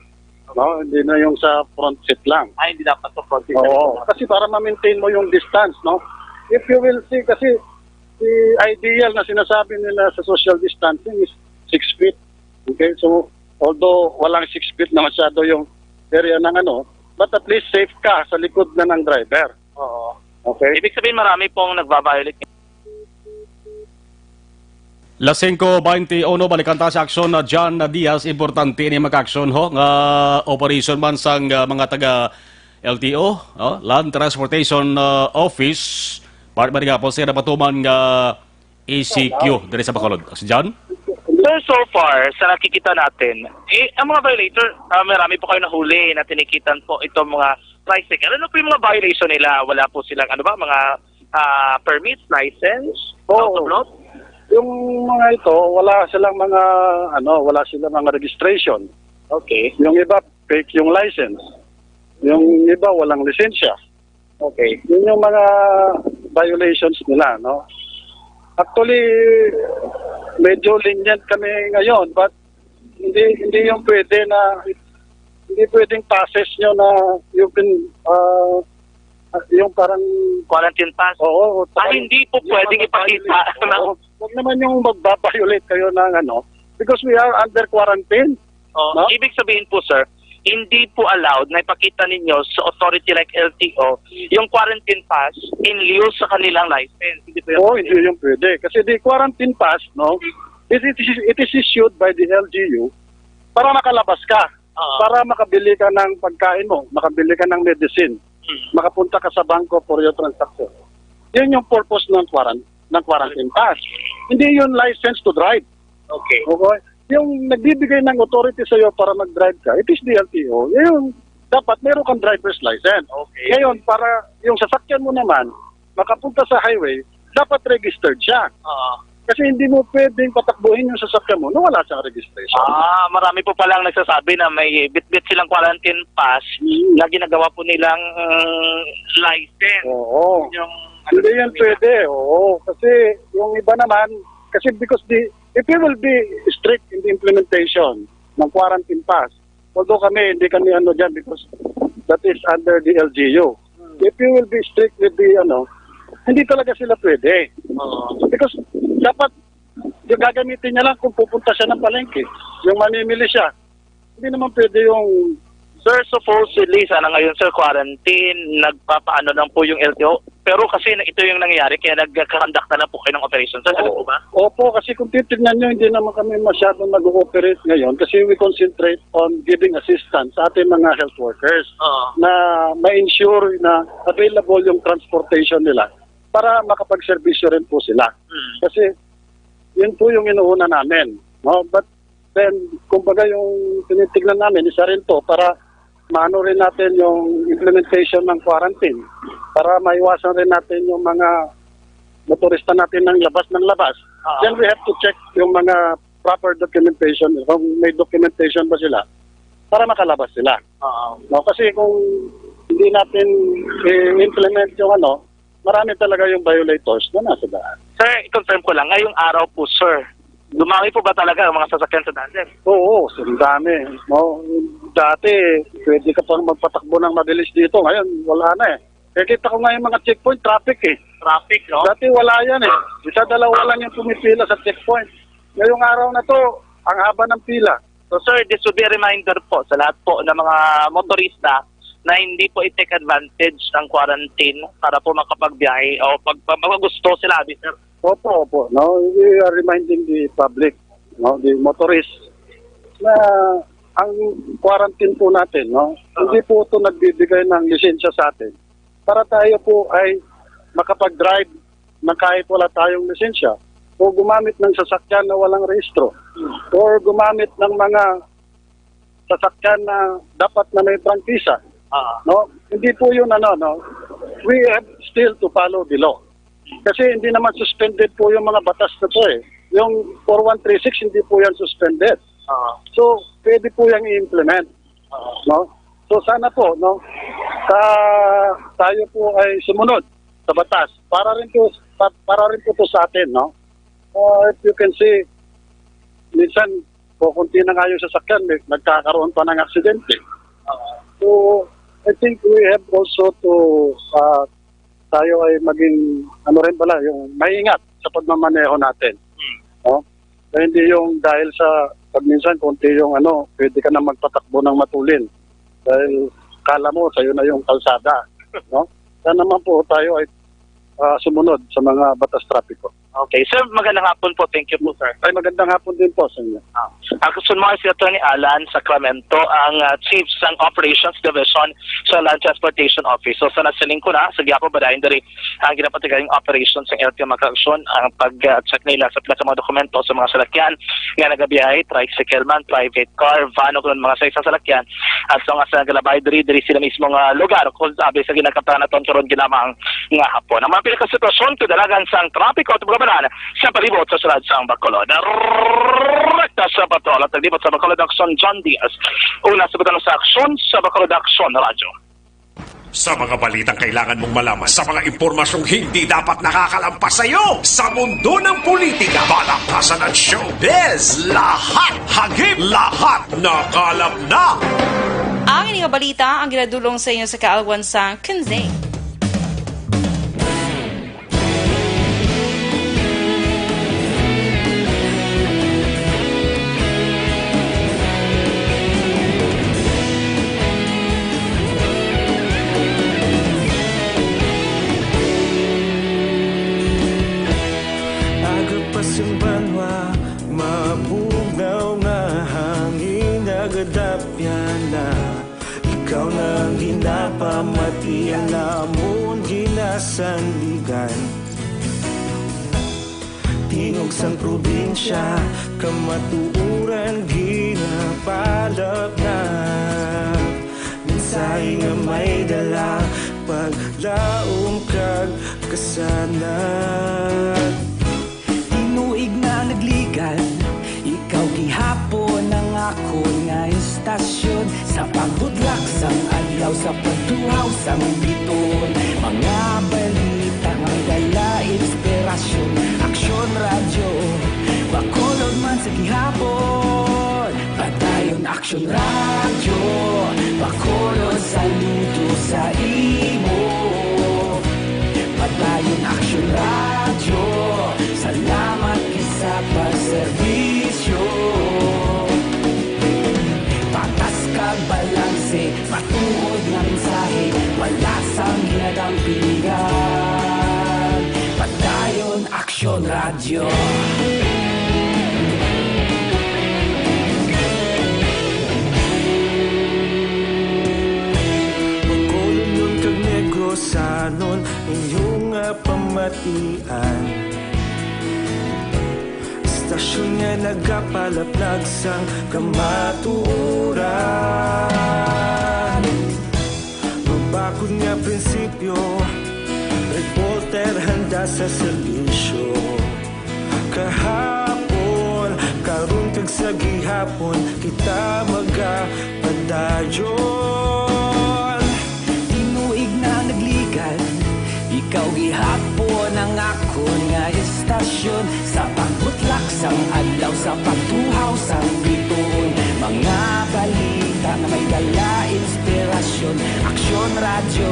No? Hindi na yung sa front seat lang. Ay, hindi dapat sa front seat. Oo. Kasi para ma-maintain mo yung distance, no? If you will see, kasi the ideal na sinasabi nila sa social distancing is six feet. Okay? So, although walang six feet na masyado yung area ng ano, but at least safe ka sa likod na ng driver. Oo. Okay? Ibig sabihin, marami pong nagbabiolate. Las singko beintiuno, balikan ta sa aksyon na John Diaz. Importante ini mga aksyon, ho, nga operation man sang, ah, mga taga L T O, oh, Land Transportation, ah, Office. Part man gapon sa napatuman nga E C Q diri sa Bacolod. Si John? Sir, so far, sa nakikita natin, eh, ang mga violator, ah, marami po kayo nahuli na tinikitan po itong mga tricycle. Ano po yung mga violation nila? Wala po silang, ano ba, mga, ah, permits, license, Oo. Auto block? Yung mga ito, wala silang mga, ano, wala silang mga registration. Okay. Yung iba, fake yung license. Yung iba, walang lisensya. Okay. Yun yung mga violations nila, no? Actually, medyo lenient kami ngayon, but hindi, hindi yung pwede na, hindi pwedeng passes nyo na you can, ah, yung parang Quarantine pass? Oo. Ah, hindi po pwedeng ipakita. Oo. Huwag naman yung magbabiolate kayo ng ano, because we are under quarantine. Oh, no? Ibig sabihin po, sir, hindi po allowed na ipakita ninyo sa authority like L T O yung quarantine pass in lieu sa kanilang license. Hindi po yun Oo, pwede. Hindi yung pwede. Kasi the quarantine pass, no, it, it, is, it is issued by the L G U para makalabas ka, Oo. para makabili ka ng pagkain mo, makabili ka ng medicine, Hmm. makapunta ka sa bangko for your transaction. Yun yung purpose ng quaran-, ng quarantine pass. Hindi yun license to drive. Okay. Okay? Yung nagbibigay ng authority sa'yo para mag-drive ka, it is the L T O. Yung dapat meron kang driver's license. Okay. Ngayon, para yung sasakyan mo naman, makapunta sa highway, dapat registered siya. Oo. Kasi hindi mo pwedeng patakbuhin yung sasakyan mo na wala siyang registration. Ah, marami po palang nagsasabi na may bitbit silang quarantine pass Hmm. na ginagawa po nilang, um, license. Oo. Yung, ano Hindi po yan nila. pwede. Oo. Kasi yung iba naman, kasi because the, if you will be strict in the implementation ng quarantine pass, although kami, hindi kami ano dyan because that is under the L G U. Hmm. If you will be strict with the ano, hindi talaga sila pwede. Oo. Because dapat yung gagamitin niya lang kung pupunta siya ng palengke, yung mamimili siya. Hindi naman pwede yung Sir, supposedly, sana ngayon, sir, quarantine, nagpapaano lang po yung L T O. Pero kasi na, ito yung nangyayari, kaya nag-conduct na lang po kayo ng operation, sir. Ano po ba? Opo, kasi kung titignan nyo, hindi naman kami masyadong nag-ooperate ngayon kasi we concentrate on giving assistance sa ating mga health workers Oo. na ma-ensure na available yung transportation nila para makapagserbisyo rin po sila. Hmm. Kasi yun po yung inuuna namin, no? But then, kumbaga, yung tinitignan namin, isa rin to para maano rin natin yung implementation ng quarantine, para maiwasan rin natin yung mga motorista natin ng labas ng labas. Ah. Then we have to check yung mga proper documentation, kung may documentation ba sila, para makalabas sila. Ah. No, kasi kung hindi natin i-implement yung ano, marami talaga yung violators na nasa daan. Sir, i-confirm ko lang, ngayong araw po, sir, dumami po ba talaga ang mga sasakyan sa daan, sir? Oo, ang dami. No, dati, pwede ka pang magpatakbo ng mabilis dito. Ngayon, wala na eh. Kaya kita ko nga yung mga checkpoint, traffic eh. Traffic, no? Dati wala yan eh. Isa dalawa lang yung pumipila sa checkpoint. Ngayong araw na to, ang haba ng pila. So, sir, this will be a reminder po sa lahat po ng mga motorista na hindi po i-take advantage ng quarantine para po makapagbiyahe o pag, pag, pag gusto sila, abi, sir. Opo, opo. No, we are reminding the public, no, the motorists, na ang quarantine po natin, no, Oo. hindi po ito nagbibigay ng lisensya sa atin para tayo po ay makapag-drive na kahit wala tayong lisensya o gumamit ng sasakyan na walang rehistro or gumamit ng mga sasakyan na dapat na may prangkisa. Ah. No? Hindi po yun ano, no? We have still to follow the law. Kasi hindi naman suspended po yung mga batas na to eh. Yung four one three six, hindi po yan suspended. Ah. So, pwede po yung i-implement. Ah. No? So, sana po, no? Sa, tayo po ay sumunod sa batas para rin po pa- para rin po to sa atin, no? Uh, if you can see, minsan po konti na nga yung sasakyan, may, nagkakaroon pa ng aksidente. So, I think we have also to, uh, tayo ay maging, ano rin pala, yung maingat sa pagmamaneho natin. Hmm. No? Kaya hindi yung dahil sa, pag minsan, konti yung ano, pwede ka na magpatakbo ng matulin. Dahil kala mo, sa'yo na yung kalsada. No? Sana naman po tayo ay, ah, sumunod sa mga batas trapiko. Okay. Sir, magandang hapon po. Thank you po, sir. Ay, magandang hapon din po sa inyo. Ah, ang kasunod mo si Attorney Alan Sacramento, ang, ah, Chief sang Operations Division sa Land Transportation Office. So, sa nasiling ko na, sa gihapon ba dahil diri ang ginapatigaling operation sa L T O Makaaksyon, ang pag-check nila sa pila ka mga dokumento sa mga salakyan nga nagabiyahe, tricycle man, private car, van, o kung mga sa isang salakyan, as long as nagalabay diri, diri sila mismo nga lugar, kung sabi sa ginagkatahan naton karon ginamang nga hapon. Ang mga pinakasitwasyon, kadalagan sang trapiko at mga banan sa palibot sa siyudad sang Bacolod. Direkta sa patrol at naglibot sa Bacolod, Aksyon, John Diaz. Una sa butang sa Aksyon, sa Bacolod, Aksyon Radyo. Sa mga balitang kailangan mong malaman, sa mga impormasyong hindi dapat nakakalampas sa iyo, sa mundo ng politika, balaktasan at showbiz, lahat hagip, lahat nakalap na. Ang ini nga balita ang ginadulong sa inyo sa kaalwan sang Kanzeng. Agapas ang banwa, mabugnaw nga hangin, nagadapyan na. Ikaw na ang ginapamati, ang amon ginasandigan. Tingog sang probinsya, kamatuoran ginapalapnap. Mensahe nga may dala, paglaom kag kasanag. Tinuig na nagligan, ikaw gihapon ang akon nga istasyon. Sa pagbudlak sang adlaw, sa pagtuhaw sang biton, mga balita nga dala inspirasyon. Aksyon Radyo, Bacolod man sa gihapon. Padayon Aksyon Radyo, Bacolod, saludo sa imo. Padayon Aksyon Radyo, salamat gid sa pagserbisyo. Patas kag balanse, matuod nga mensahe, wala sang ginadampingan. Bacolodnon kag Negrosanon, inyo nga pamatian. Istasyon nga nagapalaplag sang kamatuoran. Mabakod nga prinsipyo, reporter handa sa serbisyo. Kahapon, karon kag sa gihapon, kita magapadayon. Tinuig na nagligad, ikaw gihapon ang akon nga istasyon. Sa pagbutlak sang adlaw, sa pagtuhaw sang bituon, mga balita nga may dala inspirasyon. Aksyon Radyo,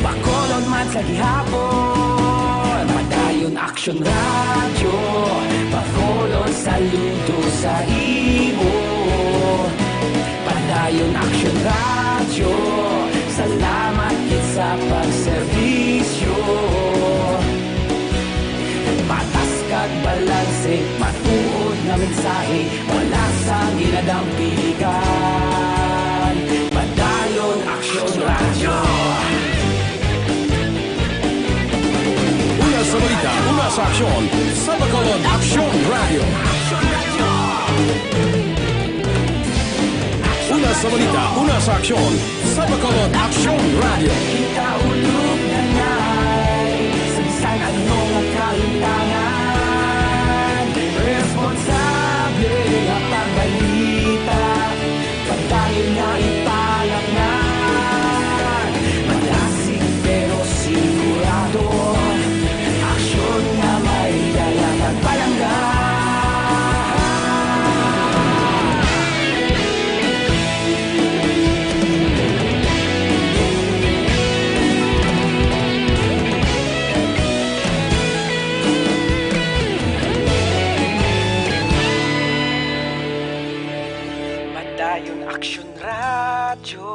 Bacolod man sa gihapon. Padayon Aksyon Radyo, Bacolod saludo sa imo. Padayon Aksyon Radyo, salamat gid sa pagserbisyo. Patas kag balanse, matuod nga mensahe, wala sang ginadampigan. Padayon Aksyon Radyo. Una sa balita, una sa aksyon, sa Bacolod Aksyon Radyo. Una sa balita, una sa aksyon, sa Bacolod Aksyon Radyo. Kita ulog na ngay, sa bisan ano nga kahintangan, responsable nga pagbalita. Padayon nga ipalapngan, malasig pero sigurado. Aksyon nga may dala kag palangga. Padayon Aksyon Radyo,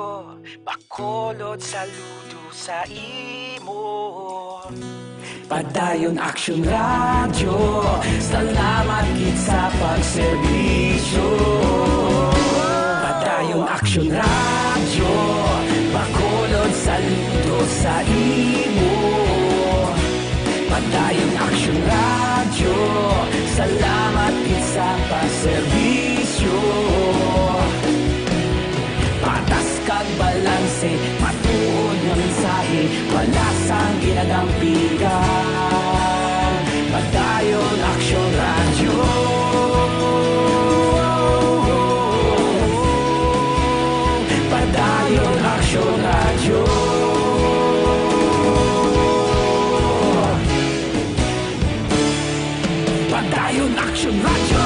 Bacolod saludo sa imo. Padayon Aksyon Radyo, salamat gid sa pagserbisyo. Padayon Aksyon Radyo, Bacolod saludo sa imo. Padayon Aksyon Radyo, salamat gid sa pagserbisyo. Patas kag balanse, matuod nga mensahe, wala sang ginadampigan. Padayon Aksyon Radyo. Padayon Aksyon Radyo. Padayon Aksyon Radyo.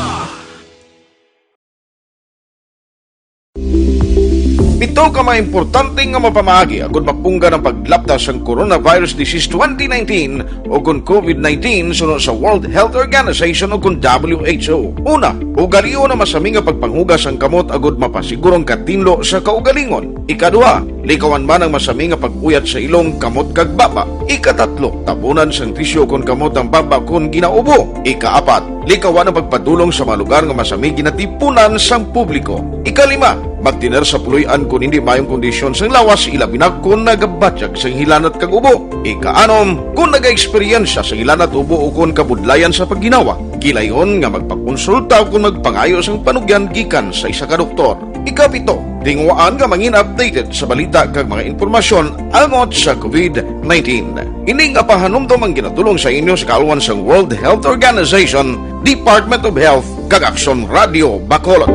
Pito ka mga importante nga mapamaagi agud mapunggan ang paglapta sang coronavirus disease twenty nineteen o kon COVID nineteen suno sa World Health Organization o kon W H O. Una, ugalion ang masami nga pagpanghugas sang kamot agud mapasiguro ang katinlo sa kaugalingon. Ikaduha, likawan man ang masami nga pag-uyat sa ilong, kamot, kag baba. Ikatatlo, tabunan sang tisyu kon kamot ang baba kon ginaubo. Ikaapat, likawan ang pagpadulong sa mga lugar nga masami ginatipunan sang publiko. Ikalima, magtener sa puloy-an kon hindi maayong kondisyon sang lawas, ilabi na kon nagabatyag sang hilanat kag ubo. Ikaanom, kon nagaeksperyensya sang hilanat, ubo, o kon kabudlayan sa pagginawa, gilayon nga magpakonsulta o kon magpangayo sang panugyan gikan sa isa ka doktor. Ikapito, tinguhaan nga mangin updated sa balita kag mga impormasyon angot sa COVID nineteen. Ini nga pahanumdom ang ginatulong sa inyo sa kaalwan sang World Health Organization, Department of Health, kag Aksyon Radio Bacolod.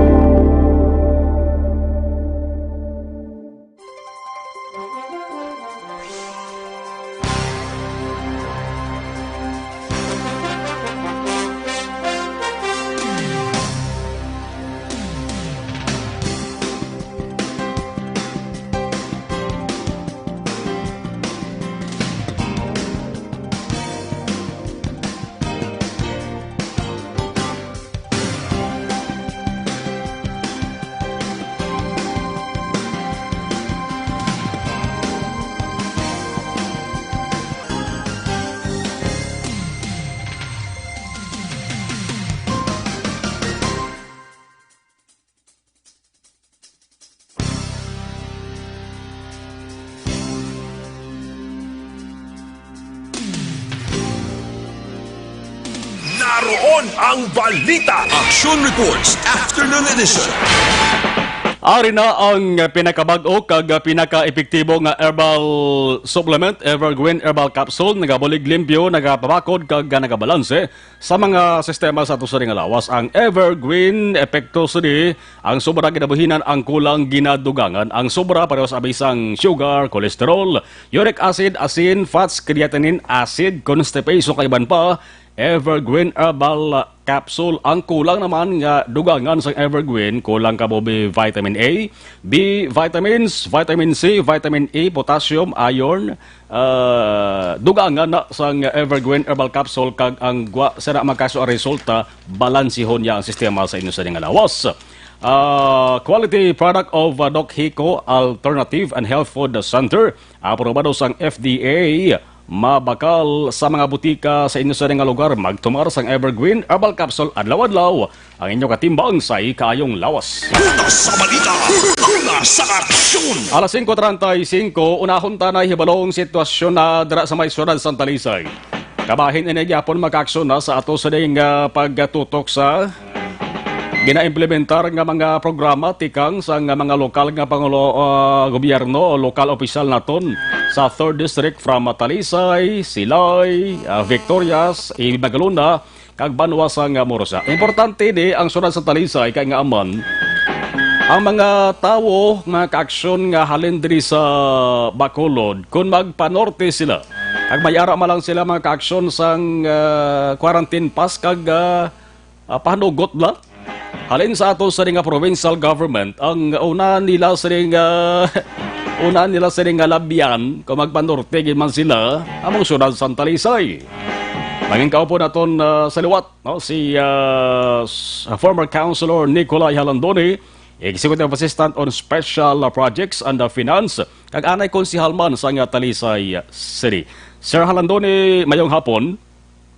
Roon ang balita. Action Reports Afternoon Edition. Ari na ang pinakabag-o kag pinaka-epektibo nga herbal supplement, Evergreen Herbal Capsule, nagabulig limpyo, nagapabakod kag nagabalanse sa mga sistema sa ato sa nga lawas. Ang Evergreen epekto sini, ang sobra ginabuhinan, ang kulang ginadugangan, ang sobra pareho sa abisang sugar, cholesterol, uric acid, asin, fats, creatinine, acid, constipation, kag iban pa. Evergreen Herbal Capsule. Ang kulang naman nga dugangan sa Evergreen, kulang ka mo B vitamin A, B vitamins, vitamin C, vitamin E, potassium, iron, ah, dugangan na sang Evergreen Herbal Capsule, kag ang gwa sira magkaso ang resulta, balansihon niya ang sistema sa inyo sa nga lawas. Ah, quality product of, ah, Doc Hico Alternative and Health Food Center, aprobado sang F D A, mabakal sa mga butika sa inyo sa nga lugar. Magtumar sang Evergreen Herbal Capsule adlaw-adlaw, ang inyo katimbang sa ikaayong lawas. Una sa balita, una sa aksyon. Alas singko treinta y cinco, unahon ta na hibalong sitwasyon na dira sa may siyudad Santa Lisay. Kabahin ini gyapon makaaksyon na sa ato sa ding, ah, pagtutok sa ginaimplementar nga mga programa tikang sa nga mga lokal nga pangulo, ah, gobyerno o lokal opisyal naton sa Third District from Talisay, Silay, ah, Victorias, Imagalona, kag banwa sang Morosa. Importante ni ang siyudad sa Talisay kay nga aman ang mga tawo nga kaaksyon nga halin diri sa Bacolod, kung magpanorte sila, kag may ara man lang sila mga kaaksyon sang, ah, quarantine pass kag, ah, ah, pahanugot na halin sa ato sa nga provincial government, ang una nila sa nga una nila sa nga labyan kung magpanorte gid man sila among siyudad Santa Lisay. Mangin kaupo naton, ah, sa liwat, no, si, ah, s-, former Councilor Nicolay Halandoni, Executive Assistant on Special Projects and, ah, Finance, kag anay konsehal man sa nga Talisay City. Sir Halandoni, mayong hapon.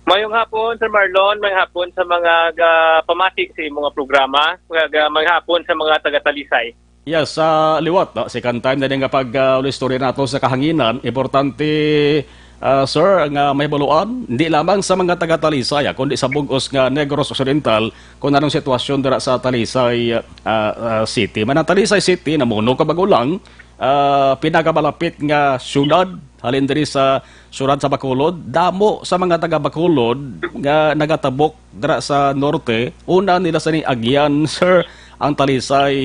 Mayong hapon, Sir Marlon. Mayong hapon sa mga ga-, pamati sa imong nga programa. Kag, ah, mayong hapon sa mga taga-Talisay. Yes, sa liwat, no? Second time na din nga pag, ah, ulistorya nato sa kahanginan. Importante, ah, sir, nga mahibaluan, hindi lamang sa mga taga-Talisay, ah, kundi sa bug-os nga Negros Occidental, kung anong sitwasyon dira sa Talisay, ah, ah, City. Man ang Talisay City, namuno ka bago lang, ah, pinakamalapit nga syudad halin diri sa syudad sa Bacolod. Damo sa mga taga Bacolod nga nagatabok dira sa norte, una nila sa ni agyan, sir, ang Talisay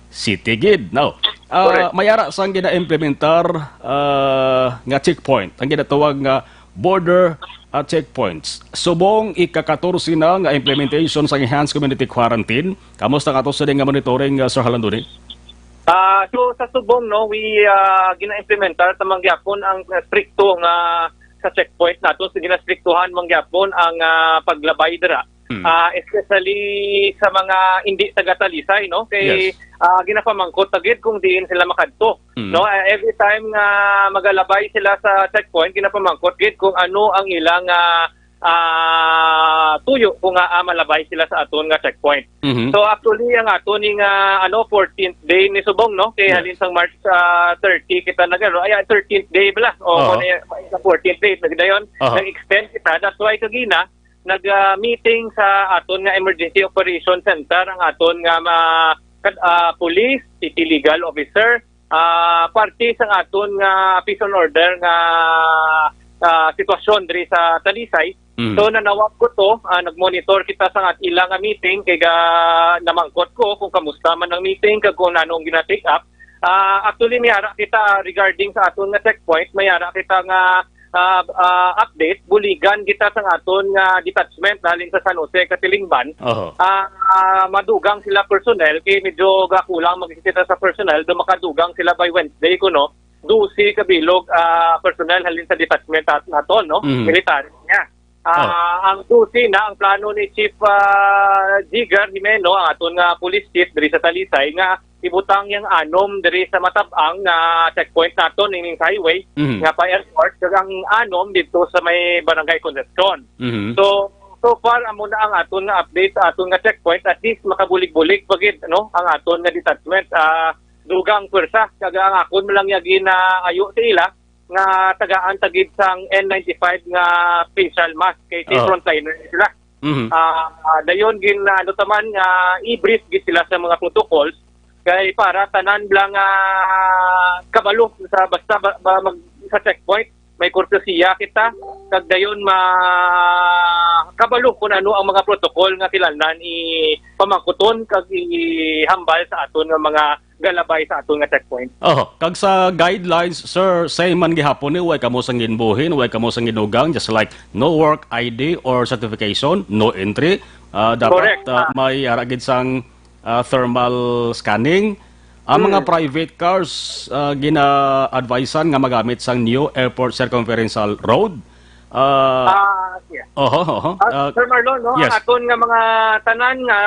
City gid. Now, ah, correct. May ara sang gina-implementar, ah, nga checkpoint, ang ginatawag nga border, ah, checkpoints. Subong ika-katorse na nga implementation sa enhanced community quarantine. Kamusta nga to sa nga monitoring, ah, Sir Halandoni? Ah, so sa subong, no, we, ah, gina-implementar ta man gyapon ang, ah, strikto nga sa checkpoint nato. So, ginastriktuhan man gyapon ang, ah, paglabay dira. Mm. Ah, especially sa mga hindi taga-Talisay, no? Kay, yes, ah, ginapamangkot ta gid kung diin sila makadto, mm, no? Ah, every time nga magalabay sila sa checkpoint, ginapamangkot gid kung ano ang ilang, ah, ah, tuyo kung, ah, ah, malabay sila sa aton nga checkpoint. Mhm. So, actually, ang ato ni nga, ano, fourteenth day ni subong, no? Kay, yes, halin sang March, ah, thirty kita nag-, ano, ay, ah, thirteenth day bala. O, oh, kung ano yung, sa fourteenth day, nagdayon, aha, nag-extend kita. That's why kagina, nag, ah, meeting sa aton nga Emergency Operation Center ang aton nga ma-, kad-, ah, police, city legal officer, ah, parte sa aton nga peace and order nga, ah, sitwasyon diri sa Talisay. Mm. So, nanawag ko to, ah, nag-monitor kita sa at ila nga meeting, kay ga-, namangkot ko kung kamusta man ang meeting, kag kung ano ang gina-take up. Ah, actually, may ara kita regarding sa aton nga checkpoint, may ara kita nga, ah, ah, update, buligan kita sa aton nga detachment halin sa San Jose, Katilingban. Oho. Ah, ah, madugang sila personnel, kay medyo gakulang magkita sa personnel, do makadugang sila by Wednesday, kuno, dose ka bilog, ah, personnel halin sa detachment at naton, no? Mhm. Military niya. Ah, oh. Ang dose na ang plano ni Chief, ah, Jigger Jimeno, ang aton nga police chief diri sa Talisay, nga ibutang yang anom diri sa Matabang nga checkpoint naton, ining sa highway, mhm, nga pa airport, kag ang anom dito sa may Barangay Concepcion. Mhm. So, so far, amo na ang aton nga update sa aton nga checkpoint. At least, makabulig-bulig pa gid, no, ang aton nga detachment. Ah, dugang pwersa, kag ang akon man lang ya ginaayo sa ila nga tagaan ta gid sang N ninety-five nga facial mask kay, oh, frontliner sila. Mhm. Ah, ah, dayon gin, ah, ano ta man, nga i-brief gid sila sa mga protocols kay para tanan lang, ah, kabalo sa basta ba, ba mag, sa checkpoint may kortesiya kita kag dayon ma kabalo kung ano ang mga protocol nga kinahanglan ipamangkuton kag ihambal sa aton nga mga galabay sa aton nga checkpoint. Oh, kag sa guidelines, sir, same man gihapon ni, way kamo sang ginbuhin, way kamo sang ginugang, just like no work I D or certification, no entry. Ah, dapat, Correct. Ah, Ah. may ara gid sang, ah, thermal scanning. Ang mga Hmm. private cars, ah, gina-advisean nga magamit sang New Airport Circumferential Road. Ah, Ah, yeah. Oho, oho. Ah, Ah, Sir Marlon, no, ang yes. aton nga mga tanan nga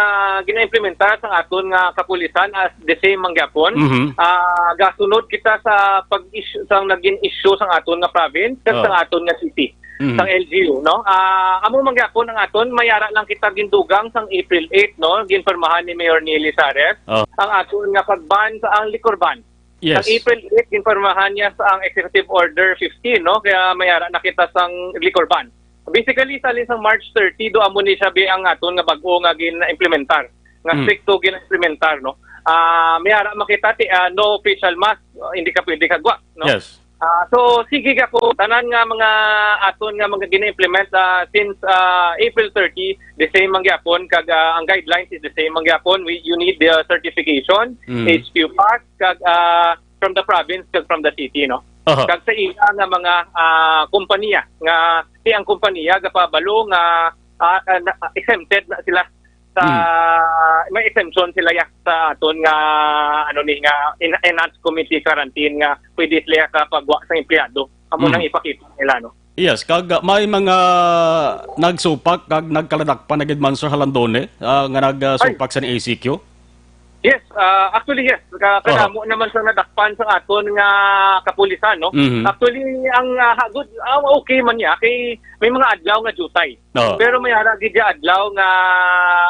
gina-implementar sang aton nga kapulisan as the same man gyapon. Mhm. Ah, gasunod kita sa pag-issue sang naging issue sang aton nga province kag Oh. sang aton nga city, Mhm. sang L G U, no? Ah, amo man gyapon ang aton, may ara lang kita gindugang sang April eight, no? Ginpirmahan ni Mayor Neil Lizares Oh. ang aton nga pag-ban sa ang liquor ban. Yes. Ang April eight, ginpirmahan niya sa ang Executive Order fifteen, no? Kaya may ara na kita sang liquor ban. Basically, sa alin sang March thirty, do amo ni siya bi ang aton nga bag-o nga gin-implementar, nga Mm. stricto gin-implementar, no? Ah, may ara makita ti, ah, no facial mask, ah, hindi ka pwede kagwa, no? Yes. Ah, so, sige ka po, tanan nga mga aton nga mga gina-implement, ah, since, ah, April thirty, the same man gyapon, kag, ah, ang guidelines is the same man gyapon. We, you need the certification, Mm. H Q pass, kag, ah, from the province, kag from the city, no? Aha. Kag sa ila nga mga, ah, kompanya, nga ti ang kompanya gapabalo nga, ah, ah, na, exempted na sila sa, Mm. may exemption sila ya sa aton nga, ano ni, nga en-, enhanced community quarantine nga pwede sila kapagwa sa empleyado. Amo Mm. nang ipakita nila, no? Yes, kag, uh, may mga nagsupak kag nagkaladakpan na gid man, Sir Halandone, ah, nga nagsupak sa A C Q? Yes, ah, actually, yes. Ka-, Aha. kadamo naman sa nadakpan sa aton nga kapulisan, no? Mhm. Actually, ang, ah, hagod, ah, okay man niya kay may mga adlaw nga jutay. Oo. Pero may ara gid ya adlaw nga,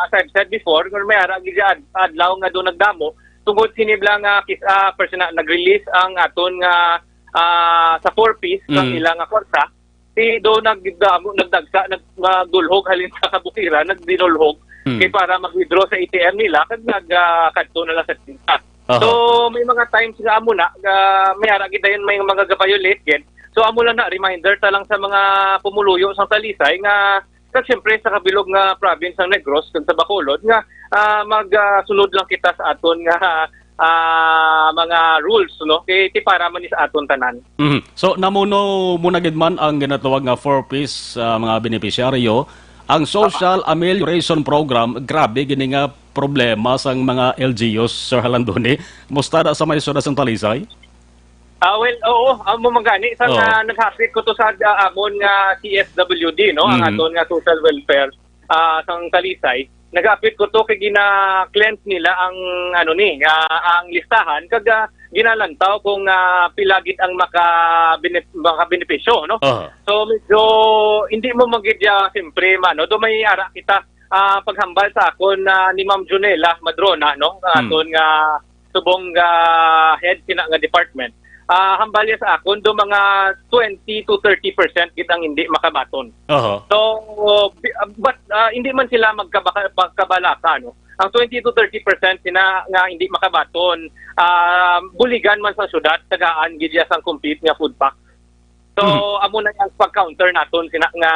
as I've said before, pero may ara gid ya ad-, adlaw nga do nagdamo tungod sini bala nga kis-, ah, personal nag-release ang aton nga, ah, sa four Ps ang Mm. ila nga kwarta. Si do nagdamo, nagdagsa, nag-, nagdulhog halin sa kabukiran, nagdinulhog Mm. kay para mag-withdraw sa A T M nila kag nag, ah, kadto na lang sa tinta. Aha. So, may mga times nga amo na, ah, may ara gid dayon may mga ga-violate gid. So, amo lang na, reminder ta lang sa mga pumuluyo sa Talisay nga, kag siyempre sa kabilog nga province ng Negros kag sa Bacolod nga, ah, mag, ah, sunod lang kita sa aton nga, ah, mga rules, no? Kay ti para man ni sa aton tanan. Mhm. So, namuno mo na gid man ang ginatawag nga four Ps, ah, mga benepisyaryo. Ang Social Amelioration Program, grabe gini nga problema sang mga L G Us, Sir Halandoni. Musta na sa may siyudad sang Talisay? Ah, well, oo, amo man gani. Sa Oo. nga naghapit ko to sa, ah, amon nga C S W D, no? Ang Mhm. aton nga social welfare, ah, sang Talisay. Naghapit ko to kay gina-cleanse nila ang, ano ni, ah, ang listahan kag, ah, ginalantaw kung, ah, pila gid ang maka-, bene-, makabenepisyo, no? Aha. So, medyo hindi mo magid ya, siyempre, mano, do may ara kita, ah, paghambal sa akon, ah, ni Ma'am Junela Madrona, no? Ang Hmm. aton nga subong nga head sina nga department. Ah, hambal niya sa akon do mga twenty to thirty percent gid ang hindi makabaton. Oho. So, bi-, but, ah, hindi man sila magkabaka-, magkabalaka, no? Ang twenty to thirty percent sina nga hindi makabaton, ah, buligan man sa syudad, tagaan gid ya sang complete nga food pack. So, Mhm. amo na ang pag-counter naton sina nga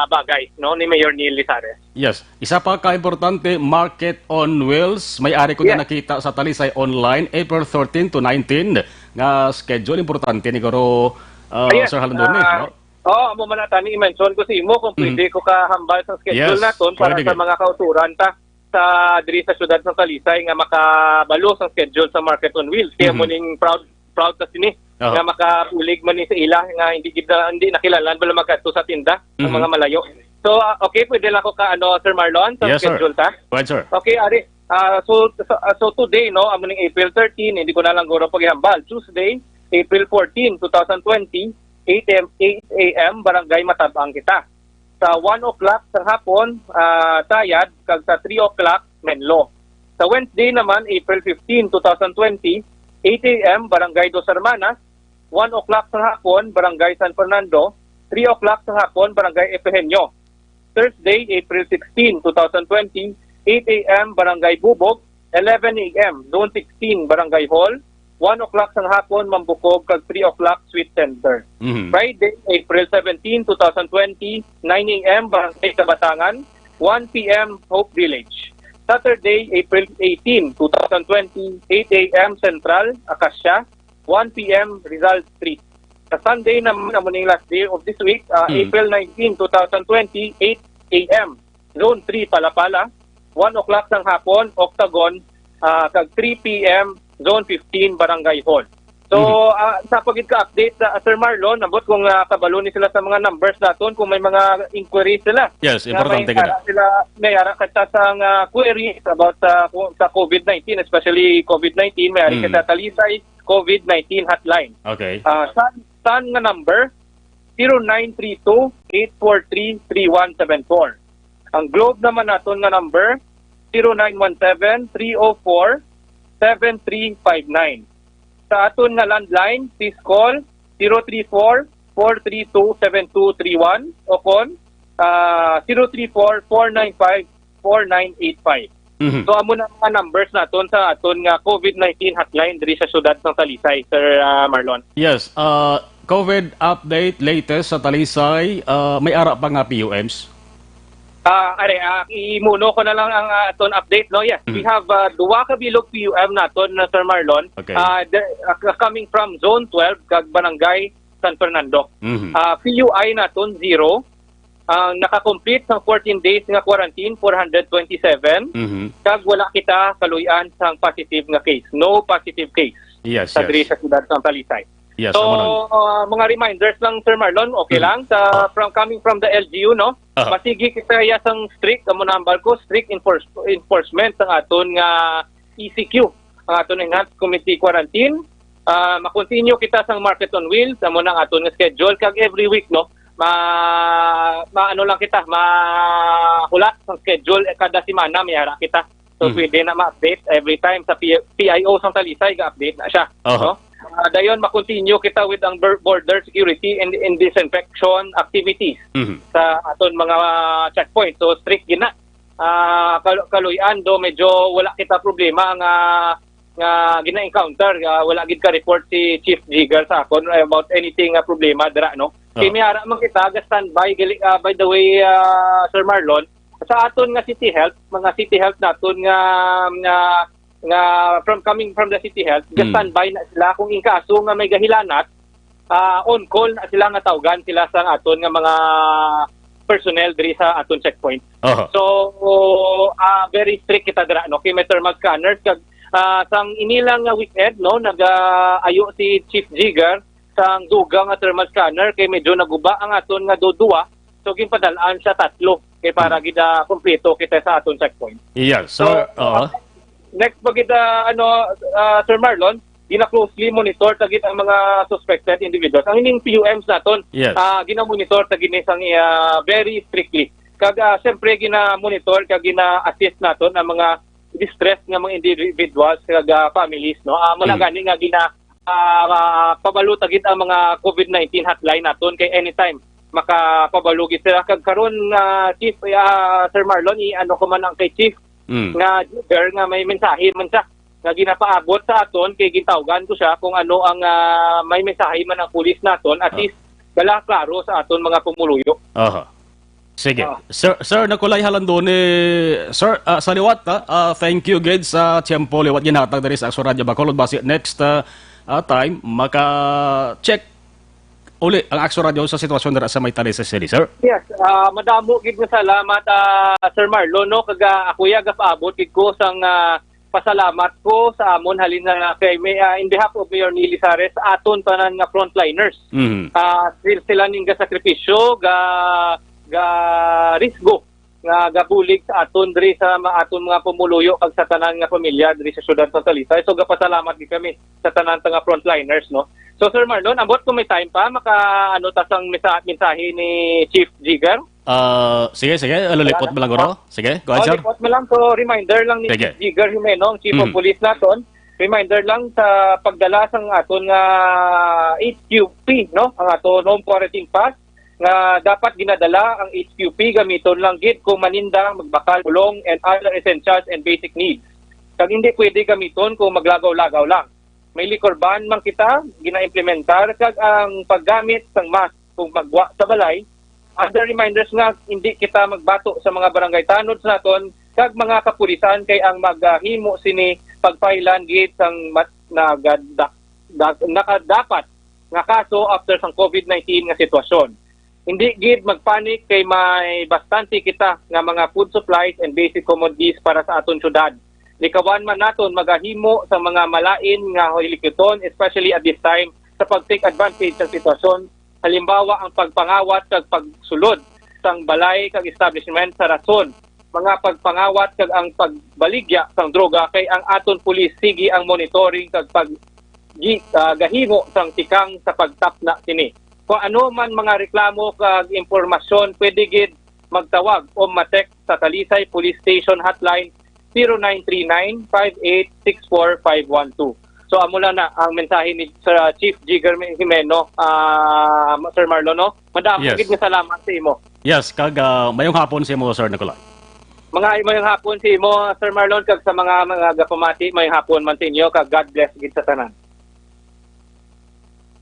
bagay, no, ni Mayor Neil Lizares. Yes. Isa pa ka importante, Market on Wheels. May ari ko Yes. na nakita sa Talisay Online, April thirteen to nineteen, nga schedule. Importante ni guro, uh, Ah, yes. Sir Halandoni, Ah, no? Oo, amo man na tani i-mention ko sa imo kung Mhm. pwede ko kahambal sa schedule Yes, naton para pwede sa gid. mga kauturan ta sa diri sa syudad sa Talisay nga makabalo sa schedule sa Market on Wheels. Kaya Mhm. mo ning proud, proud ta sini Aha. nga makabulig man ni sa ila nga hindi gid, hindi nakilalan bala magkadto sa tinda ang Mhm. mga malayo. So, ah, okay, pwede lang ko ka, ano, Sir Marlon, sa Yes, sir. schedule ta? Go ahead, sir. Okay, ari. Ah, so, so, ah, so today, no, amo ning April thirteen, hindi ko na lang guro paghihambal. Tuesday, April fourteen, two thousand twenty, eight a m, eight a m, Barangay Matabang kita. Sa one o'clock sa hapon, ah, Tayad, kag sa three o'clock, Menlo. Sa Wednesday naman, April fifteen, two thousand twenty, eight a m, Barangay Dos Hermanas, one o'clock sa hapon, Barangay San Fernando, three o'clock sa hapon, Barangay Efegenio. Thursday, April sixteen, two thousand twenty, eight a m, Barangay Bubog, eleven a m, Zone sixteen, Barangay Hall, one o'clock sang hapon, Mambucog, kag three o'clock, Sweet Center. Mhm. Friday, April seventeen, two thousand twenty, nine a m, Barangay Kabatangan, one p m, Hope Village. Saturday, April eighteen, two thousand twenty, eight a m, Central, Acacia, one p m, Rizal Street. Sa Sunday naman, amo ning last day of this week, ah, Hmm. April nineteen, two thousand twenty, eight a m, Zone three, Palapala, one o'clock sang hapon, Octagon, ah, kag three p m, Zone fifteen, Barangay Hall. So, Mhm. ah, sa pagid ka update, ah, Sir Marlon, ambot kung, ah, kabalo ni sila sa mga numbers naton, kung may mga inquiries sila. Yes, Nga importante may gid. ara sila, may ara kita sang, ah, queries about sa, sa covid nineteen, especially covid nineteen, may ara Hmm. kita Talisay covid nineteen hotline. Okay. Ah, san, san nga number? Zero nine three two, eight four three, three one seven four. Ang Globe naman naton nga number, zero nine one seven, three oh four, seven three five nine. Sa aton nga landline, please call zero three four, four three two, seven two three one o kon, ah, zero three four, four nine five, four nine eight five. Mhm. So, amo na mga numbers naton sa aton nga covid nineteen hotline diri sa siyudad sang Talisay, Sir, ah, Marlon. Yes, ah, covid update latest sa Talisay, ah, may ara pa nga P U Ms? Ah, are, ah, imuno ko na lang ang, ah, aton update, no? Yes, we Mhm. have, ah, duha ka bilog P U M naton, na, Sir Marlon. Okay. Ah, the, ah, coming from Zone twelve kag Barangay San Fernando. Mhm. Ah, P U I naton, zero. Ang naka-complete sang fourteen days nga quarantine, four hundred twenty-seven. Mhm. Kag wala kita kaluy-an sang positive nga case. No positive case Yes, sa diri yes. sa siyudad sang Talisay. Yes, So, amo na. ah, mga reminders lang, Sir Marlon, okay Mm. lang? Sa, Ah. from, coming from the L G U, no? Ah. Masigi kita ya sang strict, amo na ang balko, strict enforce-, enforcement sang aton nga E C Q, ang aton Enhanced Community Quarantine. Ah, ma-continue kita sang Market on Wheels, amo na ang aton nga schedule. Kag every week, no? Ma, ma, ano lang kita, mahulat sang schedule, eh, kada semana may ara kita. So, Mm. pwede na ma-update every time sa P-, P I O sang Talisay, ga-update na siya, Oho. no? Ah, dayon, ma-continue kita with ang bor-, border security and, and disinfection activities Mhm. sa aton mga checkpoint. So, strict gid na. Ah, kal-, kaluy-an do medyo wala kita problema nga, nga gina-encounter, ah, wala gid ka report si Chief Jigger sa akon about anything nga problema dira, no? Kay Oh. may ara man kita ga standby gali, ah, by the way, ah, Sir Marlon, sa aton nga City Health, mga City Health naton nga, nga, nga from, coming from the City Health, ga Hmm. standby na sila kung in kaso nga may gahilanat, ah, on call na sila nga tawgan sila sa aton nga mga personnel diri sa aton checkpoint. Oho. So, ah, very strict kita dira, no? Kay may thermal scanners kag, ah, sang inilang nga weekend, no, nag-ayo si Chief Jigger sang dugang nga thermal scanner kay medyo naguba ang aton nga do-, duwa. So, ginpadal-an siya tatlo kay para Hmm. gid, ah, kompleto kita sa aton checkpoint. Yes, So, sir. Oo. next pa gid, ah, ano, ah, Sir Marlon, gina-closely monitor ta gid ang mga suspected individuals. Ang ining P U Ms naton, Yes. ah, gina-monitor ta gid ni sang, ah, very strictly. Kag, ah, siyempre, gina-monitor kag gina-assist naton ang mga distressed nga mga individuals kag, ah, families, no? Ah, muna Mm. gani nga gina-, ah, ah, pabalo ta gid ang mga covid nineteen hotline naton kay anytime makapabalo gid sila. Kag karon, ah, Chief, ah, Sir Marlon, i-ano ko man ang kay Chief Mm. nga Jigger nga may mensahe man siya nga ginapaabot sa aton kay gintawgan ko siya kung ano ang, ah, may mensahe man ang pulis naton, at Ah. least bala klaro sa aton mga pumuluyo. Aha. Sige. Ah. Sir, Sir Nicolay Halandoni, sir, ah, sa liwat, ah, ah, thank you gid sa tiyempo liwat ginhatag diri sa Aksyon Radio Bacolod. Basi next, ah, ah, time, maka-check uli ang Aksyon Radio sa sitwasyon dira sa may Talisay City, sir. Yes, ah, madamo gid nga salamat, ah, Sir Marlon, no? Kag, ah, ako ya gapaabot gid ko sang, ah, pasalamat ko sa amon halin na kay may, ah, in behalf of Mayor Neely Sares, aton tanan nga frontliners. Mhm. Ah, sil-, sila ning gasakripisyo, ga, ga risgo nga gabulig sa aton diri sa ma-, aton mga pumuluyo kag sa tanan nga pamilya diri sa siyudad sa Talisay. So, gapasalamat gid kami sa tanan ta nga frontliners, no? So, Sir Marlon, ambot kung may time pa, maka, ano, ta sang misa-, mensahe ni Chief Jigger? Ah, sige, sige. Lalipot Wala. mo lang, guro. Sige, go ahead, Oh, sir. lipot mo lang. So, reminder lang ni Sige. Chief Jigger Jimeno, ang Chief of Mm. Police naton. Reminder lang sa pagdala sang aton nga H Q P, no? Ang aton home quarantine pass. nga dapat ginadala ang H Q P gamiton lang gid kung maninda, magbakal, bulong, and other essentials and basic needs. Kag hindi pwede gamiton kung maglagaw-lagaw lang. May liquor ban man kita ginaimplementar, kag ang paggamit sang mask kung magwa sa balay, other reminders nga hindi kita magbato sa mga barangay tanod sa naton kag mga kapulisan, kay ang maghimo sini pagpailan gid sang mat-, nagadak-, dak-, nakadapat nga kaso after sang COVID nineteen nga sitwasyon. Hindi gid magpanik, kay may bastante kita nga mga food supplies and basic commodities para sa aton syudad. Likawan man naton magahimo sa mga malain nga hilikiton, especially at this time, sa pag-take advantage sa sitwasyon, halimbawa ang pagpangawat kag pagsulod sang balay kag establishment sa rason, mga pagpangawat kag ang pagbaligya sang droga, kay ang aton pulis sige ang monitoring kag pag gi-, ah, gahimo sang tikang sa pagtapna sini. Kung ano man mga reklamo kag impormasyon, pwede gid magtawag o ma-text sa Talisay Police Station Hotline zero nine three nine five eight six four five one two. So, amo lang na ang mensahe ni Sir, ah, Chief Jigger Jimeno, ah, Sir Marlon, no? Madamo Yes. gid nga salamat sa imo. Yes, kag, ah, mayong hapon sa imo, Sir Nicolas. Mga mayong hapon sa imo, Sir Marlon, kag sa mga, mga gapamati, mayong hapon man sa inyo, kag God bless gid sa tanan.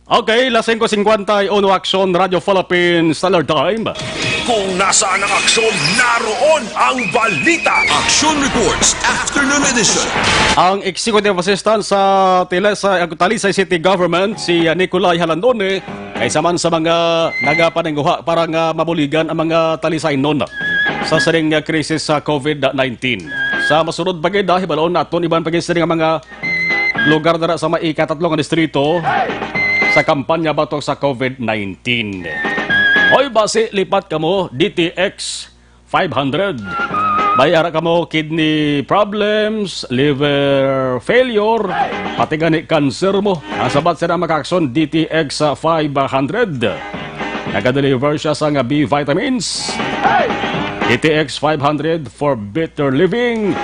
Okay, las singko singkwenta y uno, Aksyon Radyo Philippines Standard Time. Kung nasaan ang aksyon, naroon ang balita. Action Reports, Afternoon Edition. Ang Executive Assistant sa Tila-, sa Talisay City Government, si Nicolay Halandone, ay isa man sa mga nagapaningguha para nga mabuligan ang mga Talisaynon sa sining krisis sa COVID nineteen. Sa masunod pa gid, ah, hibalon naton iban pa gid sini nga mga lugar dira sa may ikatatlo nga distrito sa kampanya batok sa COVID nineteen. Hoy, basi lipat kamo, D T X five hundred. May ara kamo kidney problems, liver failure, pati gani cancer mo. Ang sabat sila makaakson, D T X five hundred. Nagadeliver siya sa nga B vitamins. D T X five hundred for better living,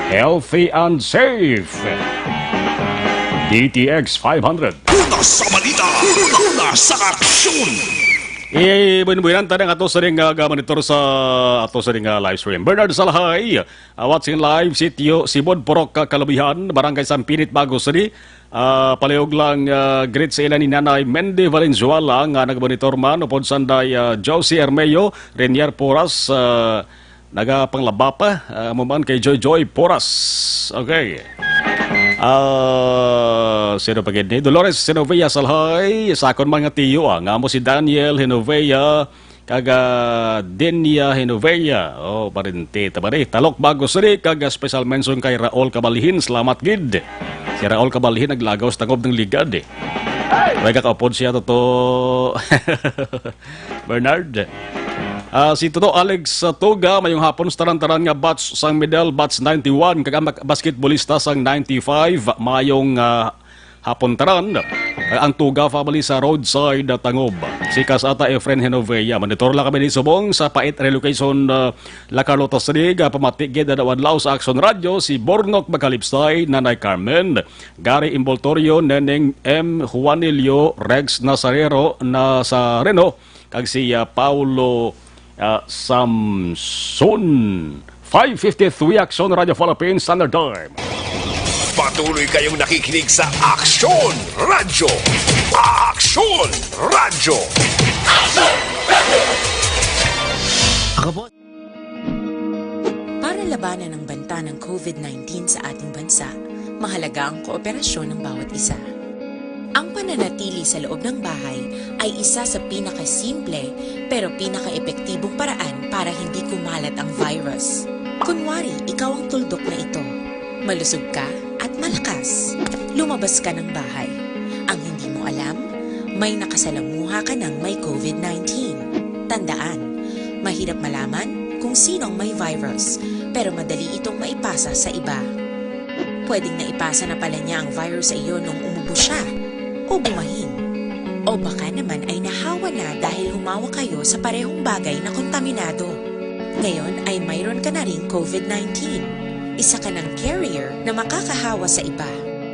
healthy and safe. D T X five hundred. Una sa balita, una sa aksyon. Eh, buwan-buwanan tayo ang ato sa ring, ah, monitor sa ato sa ring, ah, live stream. Bernard Salhay, ah, watching live, sitio Sibod, Purok, ah, Kalubihan, Barangay Sampinit, Bago City. Ah, palihog lang, ah, greet sa ila ni Nanay Mendy Valenzuela nga nagmonitor man, upod sanday, ah, Josie Ermeo, Renier Poras, ah, nagapanglaba pa, ah, amo man kay Joy Joy Poras. Okay. Ah, sino pa gid ni? Dolores Genovea Salhay, sa akon mga tiyo, ah, nga amo si Daniel Genovea, kag, ah, Denia Genovea. Oh, parente ta ba ni? Talok Bago City, kag, ah, special mention kay Raul Kabalhin. Salamat gid. Si Raul Kabalhin naglagaw sa tangob ng ligad, eh. May kakaupod siya, Toto Bernard. Ah, si Toto Alex, ah, Tuga, mayong hapon sa tanan-tanan nga batch sang middle, batch ninety-one, kag ang mak-, basketbolista sang ninety-five, mayong, ah, hapon tanan. Ah, ang Tuga family sa roadside, ah, Tangob. Si Kasata Efren Genovea. Monitor lang kami ni subong sa Pait Relocation, ah, La Carlota City, ah, pamati gid adlaw-adlaw sa Action Radio, si Bornok Magalipsay, Nanay Carmen, Gary Imboltorio, Neneng M Juanillo, Rex Nazarero, Nazareno, kag si, ah, Paulo, ah, Samson. Five fifty-three, Action Radio Philippines Standard Time. Patuloy kayong nakikinig sa Action Radio. Action Radio. Ako po. Para labanan ang banta ng COVID nineteen sa ating bansa, mahalaga ang kooperasyon ng bawat isa. Ang pananatili sa loob ng bahay ay isa sa pinakasimple pero pinakaepektibong paraan para hindi kumalat ang virus. Kunwari, ikaw ang tuldok na ito. Malusog ka at malakas. Lumabas ka ng bahay. Ang hindi mo alam, may nakasalamuha ka ng may COVID nineteen. Tandaan, mahirap malaman kung sino ang may virus, pero madali itong maipasa sa iba. Pwedeng naipasa na pala niya ang virus sa iyo nung umubo siya o bumahin. O baka naman ay nahawa na dahil humawak kayo sa parehong bagay na kontaminado. Ngayon ay mayroon ka na ring COVID nineteen. Isa ka ng carrier na makakahawa sa iba.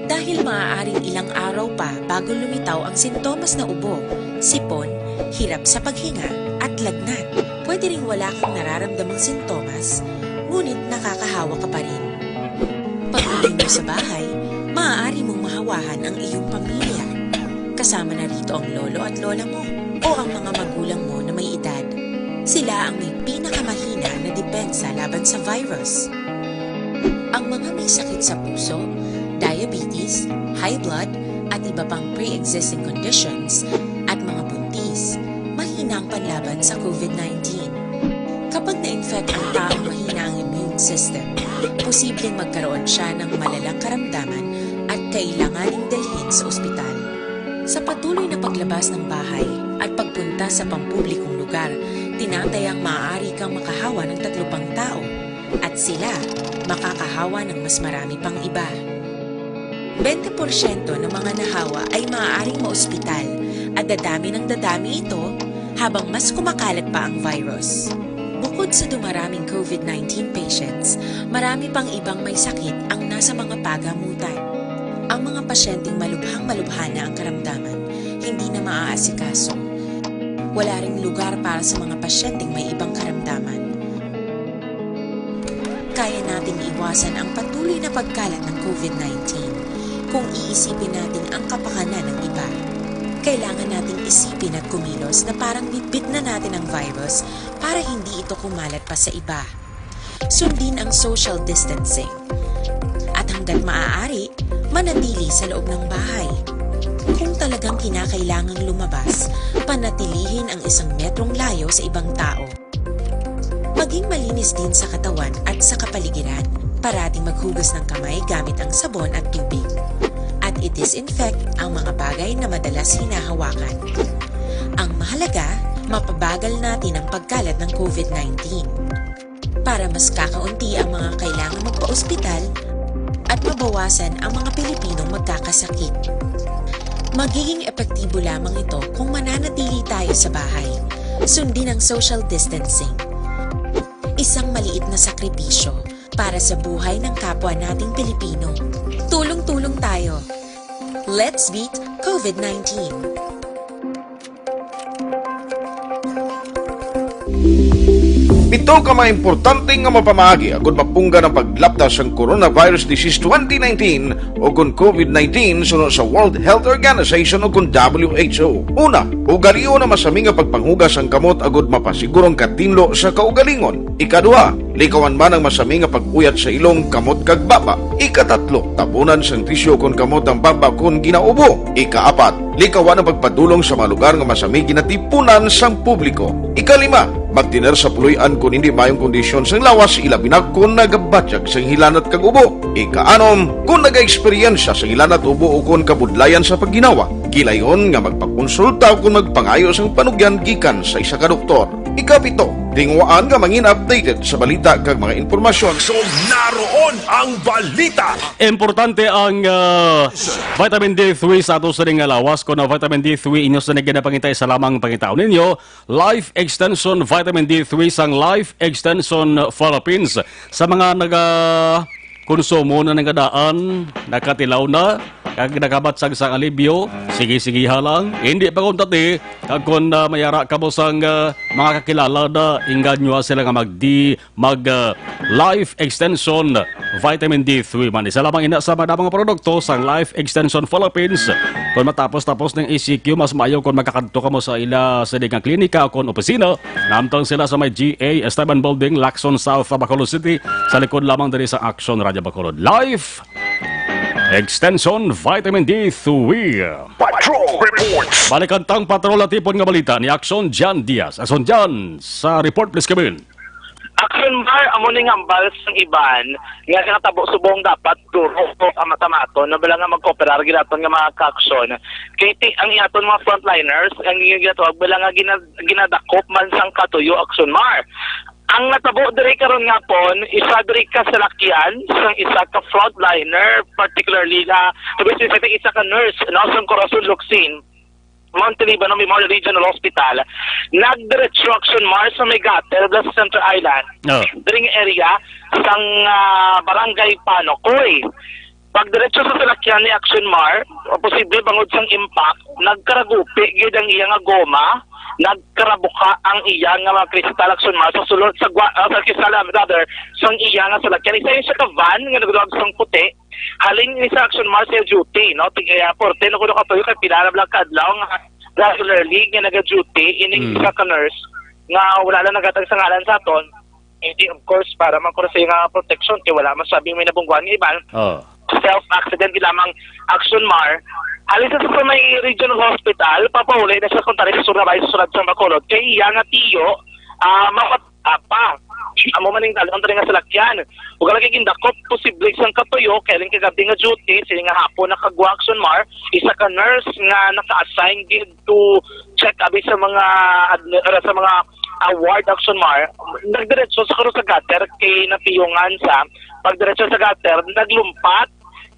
Dahil maaaring ilang araw pa bago lumitaw ang sintomas na ubo, sipon, hirap sa paghinga, Lagnat. Pwede ring wala kang nararamdamang sintomas, ngunit nakakahawa ka pa rin. Pag-uwi mo sa bahay, maaari mong mahawahan ang iyong pamilya. Kasama na rito ang lolo at lola mo o ang mga magulang mo na may edad. Sila ang may pinakamahina na depensa laban sa virus. Ang mga may sakit sa puso, diabetes, high blood, at iba pang pre-existing conditions, at mga buntis, mahina ang panlaban sa COVID nineteen. Kapag na-infect ang taong mahina ang immune system, posibleng magkaroon siya ng malalang karamdaman at kailanganing dalhin sa ospital. Sa patuloy na paglabas ng bahay at pagpunta sa pampublikong lugar, tinatayang maaari kang makahawa ng tatlo pang tao, at sila makakahawa ng mas marami pang iba. Bente porsyento ng mga nahawa ay maaaring maospital, at dadami ng dadami ito habang mas kumakalat pa ang virus. Bukod sa dumaraming COVID nineteen patients, marami pang ibang may sakit ang nasa mga pagamutan. Ang mga pasyenteng malubhang-malubha na ang karamdaman, hindi na maaasikaso. Wala ring lugar para sa mga pasyenteng may ibang karamdaman. Kaya nating iwasan ang patuloy na pagkalat ng COVID nineteen kung iisipin natin ang kapakanan ng iba. Kailangan nating isipin at kumilos na parang bitbit na natin ang virus para hindi ito kumalat pa sa iba. Sundin ang social distancing. At hanggat maaari, manatili sa loob ng bahay. Kung talagang kinakailangang lumabas, panatilihin ang isang metrong layo sa ibang tao. Maging malinis din sa katawan at sa kapaligiran. Parating maghugas ng kamay gamit ang sabon at tubig. At i-disinfect ang mga bagay na madalas hinahawakan. Ang mahalaga, mapabagal natin ang pagkalat ng COVID nineteen. Para mas kakaunti ang mga kailangang magpa-ospital at mabawasan ang mga Pilipinong magkakasakit. Magiging epektibo lamang ito kung mananatili tayo sa bahay. Sundin ang social distancing. Isang maliit na sakripisyo para sa buhay ng kapwa nating Pilipino. Tulong-tulong tayo. Let's beat COVID nineteen. Pito ka mga importante nga mapamaagi agud mapunggan ang paglapta sang coronavirus disease twenty nineteen o kon COVID nineteen suno sa World Health Organization o kon W H O. Una, ugalion ang masami nga pagpanghugas sang kamot agud mapasiguro ang katinlo sa kaugalingon. Ikaduha, likawan man ang masami nga pag-uyat sa ilong, kamot kag baba. Ikatatlo, tabunan sang tisyu kon kamot ang baba kon ginaubo. Ikaapat, likawan ang pagpadulong sa mga lugar nga masami ginatipunan sang publiko. Ikalima, magtener sa puloy-an kon hindi maayong kondisyon sang lawas, ilabi na kon nagabatyag sang hilanat kag ubo. Ikaanom, kon nagaeksperyensya sang hilanat, ubo ukon kabudlayan sa pagginawa, gilayon nga magpakonsulta ukon magpangayo sang panugyan gikan sa isa ka doktor. Ikapito, tinguhaan nga mangin-updated sa balita kag mga impormasyon. So, naroon ang balita. Importante ang ah, vitamin D three sa ato sa nga lawas. Kung ang vitamin D three inyo sa ginapangita, isa lamang pangitaon ninyo, Life Extension Vitamin D three sang Life Extension Philippines. Sa mga naga konsumo na nagadaan, nakatilaw na, kag nakabatsag sang alibyo, sige-sigiha lang, hindi pa kuntati, kag kon ah, mayara kamo sang ah, mga kakilala na, inganyo sila nga magdi mag ah, Life Extension Vitamin D three man. Isa lamang ina sa mga mga produkto sang Life Extension Philippines. Kung matapos-tapos ng E C Q, mas maayo kung makakadto kamo sa ila sa nga klinika o kon opisina. Namtang sila sa may G A Esteban Building, Lacson South, Bacolod City, sa likod lamang diri sa Action Radio Bacolod. Life Extension Vitamin D three. Patrol Reports. Balikan tang patrol at tipon nga balita ni Action Jan Diaz. Action Jan, sa report, please come in. Action Mar, amo ning hambal sang iban nga nakatabo subong dapat duro ang matamaton na bala nga magkooperar ginaton nga mga kaaksyon. Kay ti, ang aton mga frontliners, ang ginatawag bala nga gina, ginadakop man sang katuyo, Action Mar. Ang natabo diri karon nga pon, isa diri ka salakyan sang isa ka frontliner, particularly na, to be specific, isa ka nurse, no, sang Corazon Locsin, Monteliban Memorial Regional Hospital, nagdiretso, Action Mar, sa may gutter sa Center Island. Oh. Diri nga area sang ah, Barangay Panocoy. Pagdiretso sa salakyan ni, Action Mar, posible bangod sang impact, nagkaragupi gyud ang iya nga goma nagkarabuka ang iya nga mga kristal, Action Mar, sa sulod sa gwa-, ah, sa kristal, ah, rather, sang iya nga salakyan. Isa yun siya ka van nga nagdulag sang puti. Halin ni sa Action Mar sa duty, no? Tigaya porte, no, kuno katuyo kay pila na bala ka adlaw nga regularly nga naga-duty ining Mm. isa ka nurse nga wala lang nagatag sa ngalan sa aton. Hindi, of course, para man kuno sa iya nga protection, kay wala man sabi may nabungguan nga iban. Oh. Self-accident di lamang, Action Mar. Halin sa, sa may regional hospital, papauli na siya kung tali sa Surabay, sa sulod sa Bacolod. Kay iya nga tiyo, ah, mapatapa. Amo man ning dalon diri nga salakyan. Ug ang lagi gindakop, posible sang katuyo, kay halin kagabi nga duty, sini nga hapon nakagwa, Action Mar, isa ka nurse nga naka-assign gid to check abi sa mga admi-, or sa mga award, Action Mar, nagdiretso sa karo sa gutter kay napiyungan sa pagdiretso sa gutter, naglumpat,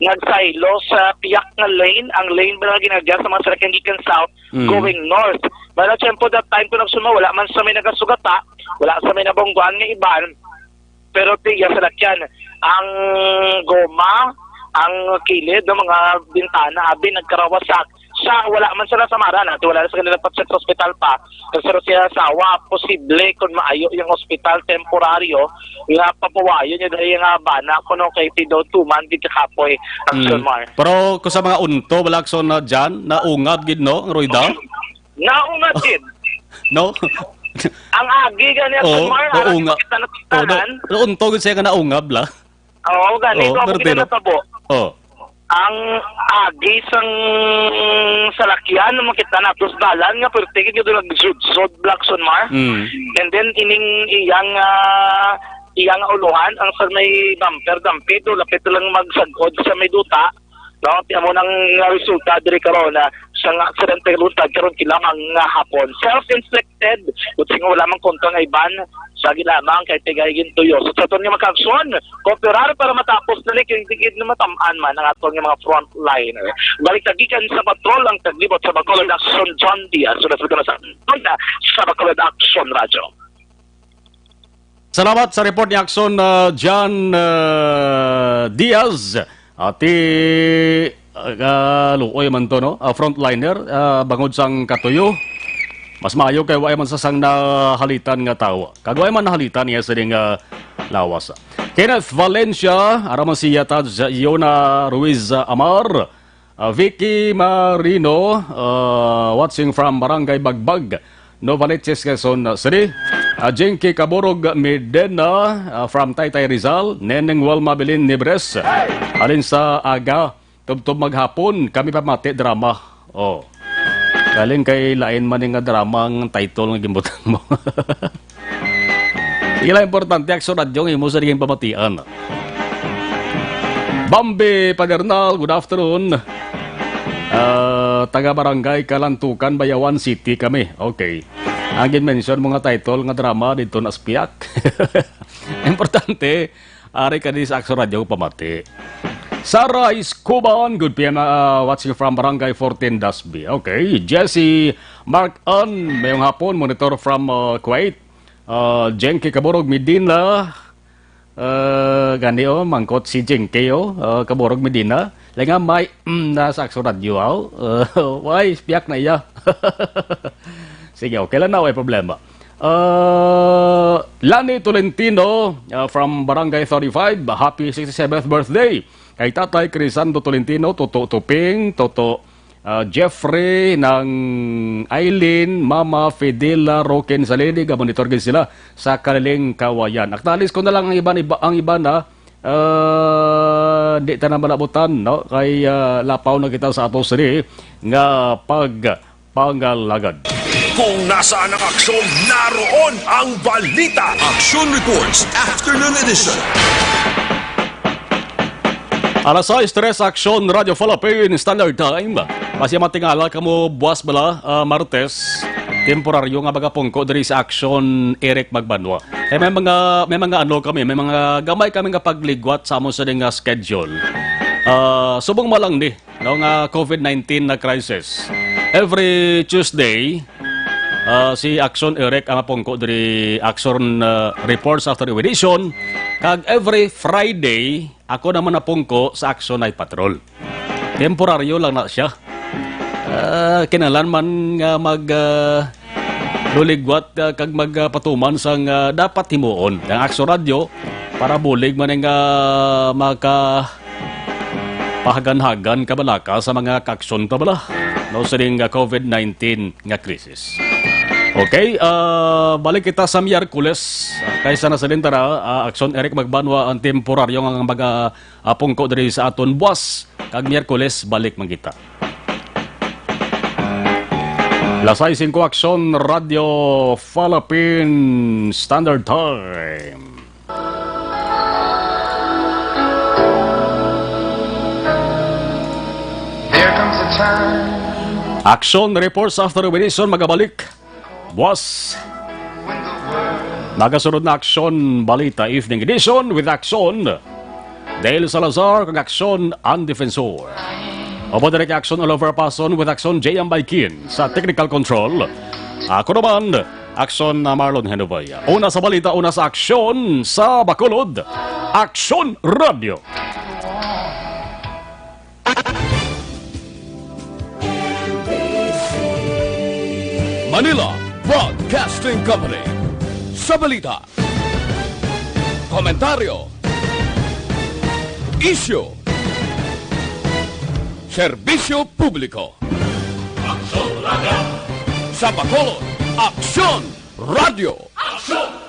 nagsaylo sa piyak nga lane, ang lane ba nga ginagyan sa mga salakyan gikan south Mm. going north. May na tiyempo that time kung nagsuma, wala man sa may nagasugata, wala sa may nabungguan nga iban, pero tiya salakyan, ang goma, ang kilid, no, mga bintana, abi, nagkarawasak. Sa wala man sila sa mara nato, wala na sa kanila pa sa ospital pa. Pero siya asawa, posible kung maayo yung ospital temporaryo nga papawayo niya dahil nga bana kuno kay pido tuman gid kakapoy ang Mm. Sir Mar. Pero kung sa mga unto, wala akson na dyan, naungab gid, no, ang Royda? Naungab gid. No? Ang agi gani ang Oo, Sir Mar, oo aras nga. Kita na Oh, no, tanan. No, unto gid siya nga naungab la. Oo, gani, Oo, ko pero ako tino. Kinatabo. Oh. Ang agi sang salakyan, makita nato sa dalan nga perti gid nga nagsudsod, Blackson Mar. Mm. And then, ining iyang, ah, iyang uluhan, ang sa may bumper, dampit, o lapit lang magsagod sa may duta. No? Ti amo nang resulta diri karon, ah, sa nga aksidente nga luntad karon kilamang nga hapon. Self-inflicted, kung sino wala man kontra nga iban, sa lamang kay tigay gintuyo. So, sa aton nga mga kaaksyon, kooperar para matapos na ni kay tigid na matam-an man ang aton nga mga frontliner. Balik ta gikan sa patrol ang taglibot sa Bacolod Action, John Diaz. Sunod sa mga sa, sa Bacolod Action Radio. Salamat sa report ni Action, uh, John, uh, Diaz. Ati, uh, luoy man to, no? Uh, frontliner, uh, bangod sang katuyo. Mas maayo kay wa man sa sang nahalitan nga tawo. Kag wa man nahalitan iya sining, uh, lawas. Kenneth Valencia, ara man si Yatad Yona Ruiz, uh, Amar. Uh, Vicky Marino, uh, watching from Barangay Bagbag, Novaliches, Quezon City. Uh, Jinky Kaburog Medena, uh, from Taytay Rizal. Neneng Wilma Belin Nibres, halin sa aga, tubtob maghapon, kami pamati drama. Oh. Galing kay lain man nga drama ang title nga gimbutang mo. Sige lang, importante, Action Radio, ang imo sa naging pamatian. Bambi Padernal, good afternoon. Ah, taga Barangay Kalantukan, Bayawan City kami. Okay. Ang gin-mention mo nga title nga drama dito na sa piyak. Importante, ari ka di sa Action Radio pamati. Sarah Escoban, good P M, ah, watching from Barangay fourteen Dasbi. Okay. Jesse Mark Ann, mayong hapon, monitor from, ah, Kuwait. Ah, Jenke Kaburog Medina. Ah, gani, oh, mangkot si Jenke, oh, ah, Kaburog Medina. Lay nga may, mm, na sa Akso Radio, aw. Ah, why, piyak na iya. Sige, okay lang na, way problema. Ah, Lani Tolentino, ah, from Barangay thirty-five, happy sixty-seventh birthday kay Tatay Crisando Tolentino, Toto Tuping, Toto, ah, Jeffrey, Nang Eileen, Mama Fidela, Roken Salini, gamonitor gid sila sa Kaliling Kawayan. Acknowledge ko na lang ang iban, iba, ang iban, ha. Ah, di ta na malabutan, no? Kay, ah, lapaw na kita sa ato sini nga pag pangalagad. Kung nasaan ang aksyon, naroon ang balita. Action Reports, Afternoon Edition. Alas sais tres, Action Radio Philippines Standard Time. Masya matingala kamo buwas bala, ah, Martes. Temporaryo nga magapungko diri sa Action Eric Magbanwa. Eh, may mga, may mga ano kami, may mga gamay kami nga pagligwat sa amo sa nga schedule. Ah, subong mo lang ni no, nga COVID nineteen na crisis. Every Tuesday, ah, si Action Eric ang apungko diri, Action, ah, Reports After the Edition, kag every Friday, ako naman apungko sa Action Night Patrol. Temporaryo lang na siya. Ah, kinahanglan man nga mag, ah, luligwat, ah, kag magpatuman sang, ah, dapat himuon. Ang Aksyon Radyo, para bulig man nga maka pahaganhagan kabalaka sa mga kaaksyon pa bala, no, sining, ah, covid nineteen nga krisis. Okay, ah, balik kita sa Miyerkules. Kaysa na sa lintara, ah, Aksyon Eric Magbanwa ang temporaryo nga mga, ah, pungko diri sa aton buwas. Kag Miyerkules, balik man kita. Lasay singko Aksyon Radio Philippine Standard Time. There comes a time. Aksyon Reports After Edition magabalik. Buwas. Nagasunod na Aksyon Balita Evening Edition with Aksyon Dale Salazar kag Aksyon Ang Defensor. Opo, direct Aksyon Oliver Pason with Aksyon J M Baikin sa technical control. Ako naman, Aksyon na Marlon Hendovoy. Una sa balita, una sa aksyon sa Bacolod, Aksyon Radio. Manila Broadcasting Company. Sa balita, komentaryo, isyu, serbisyo publiko. Aksyon Radio. Sa Bacolod, Aksyon Radio. Aksyon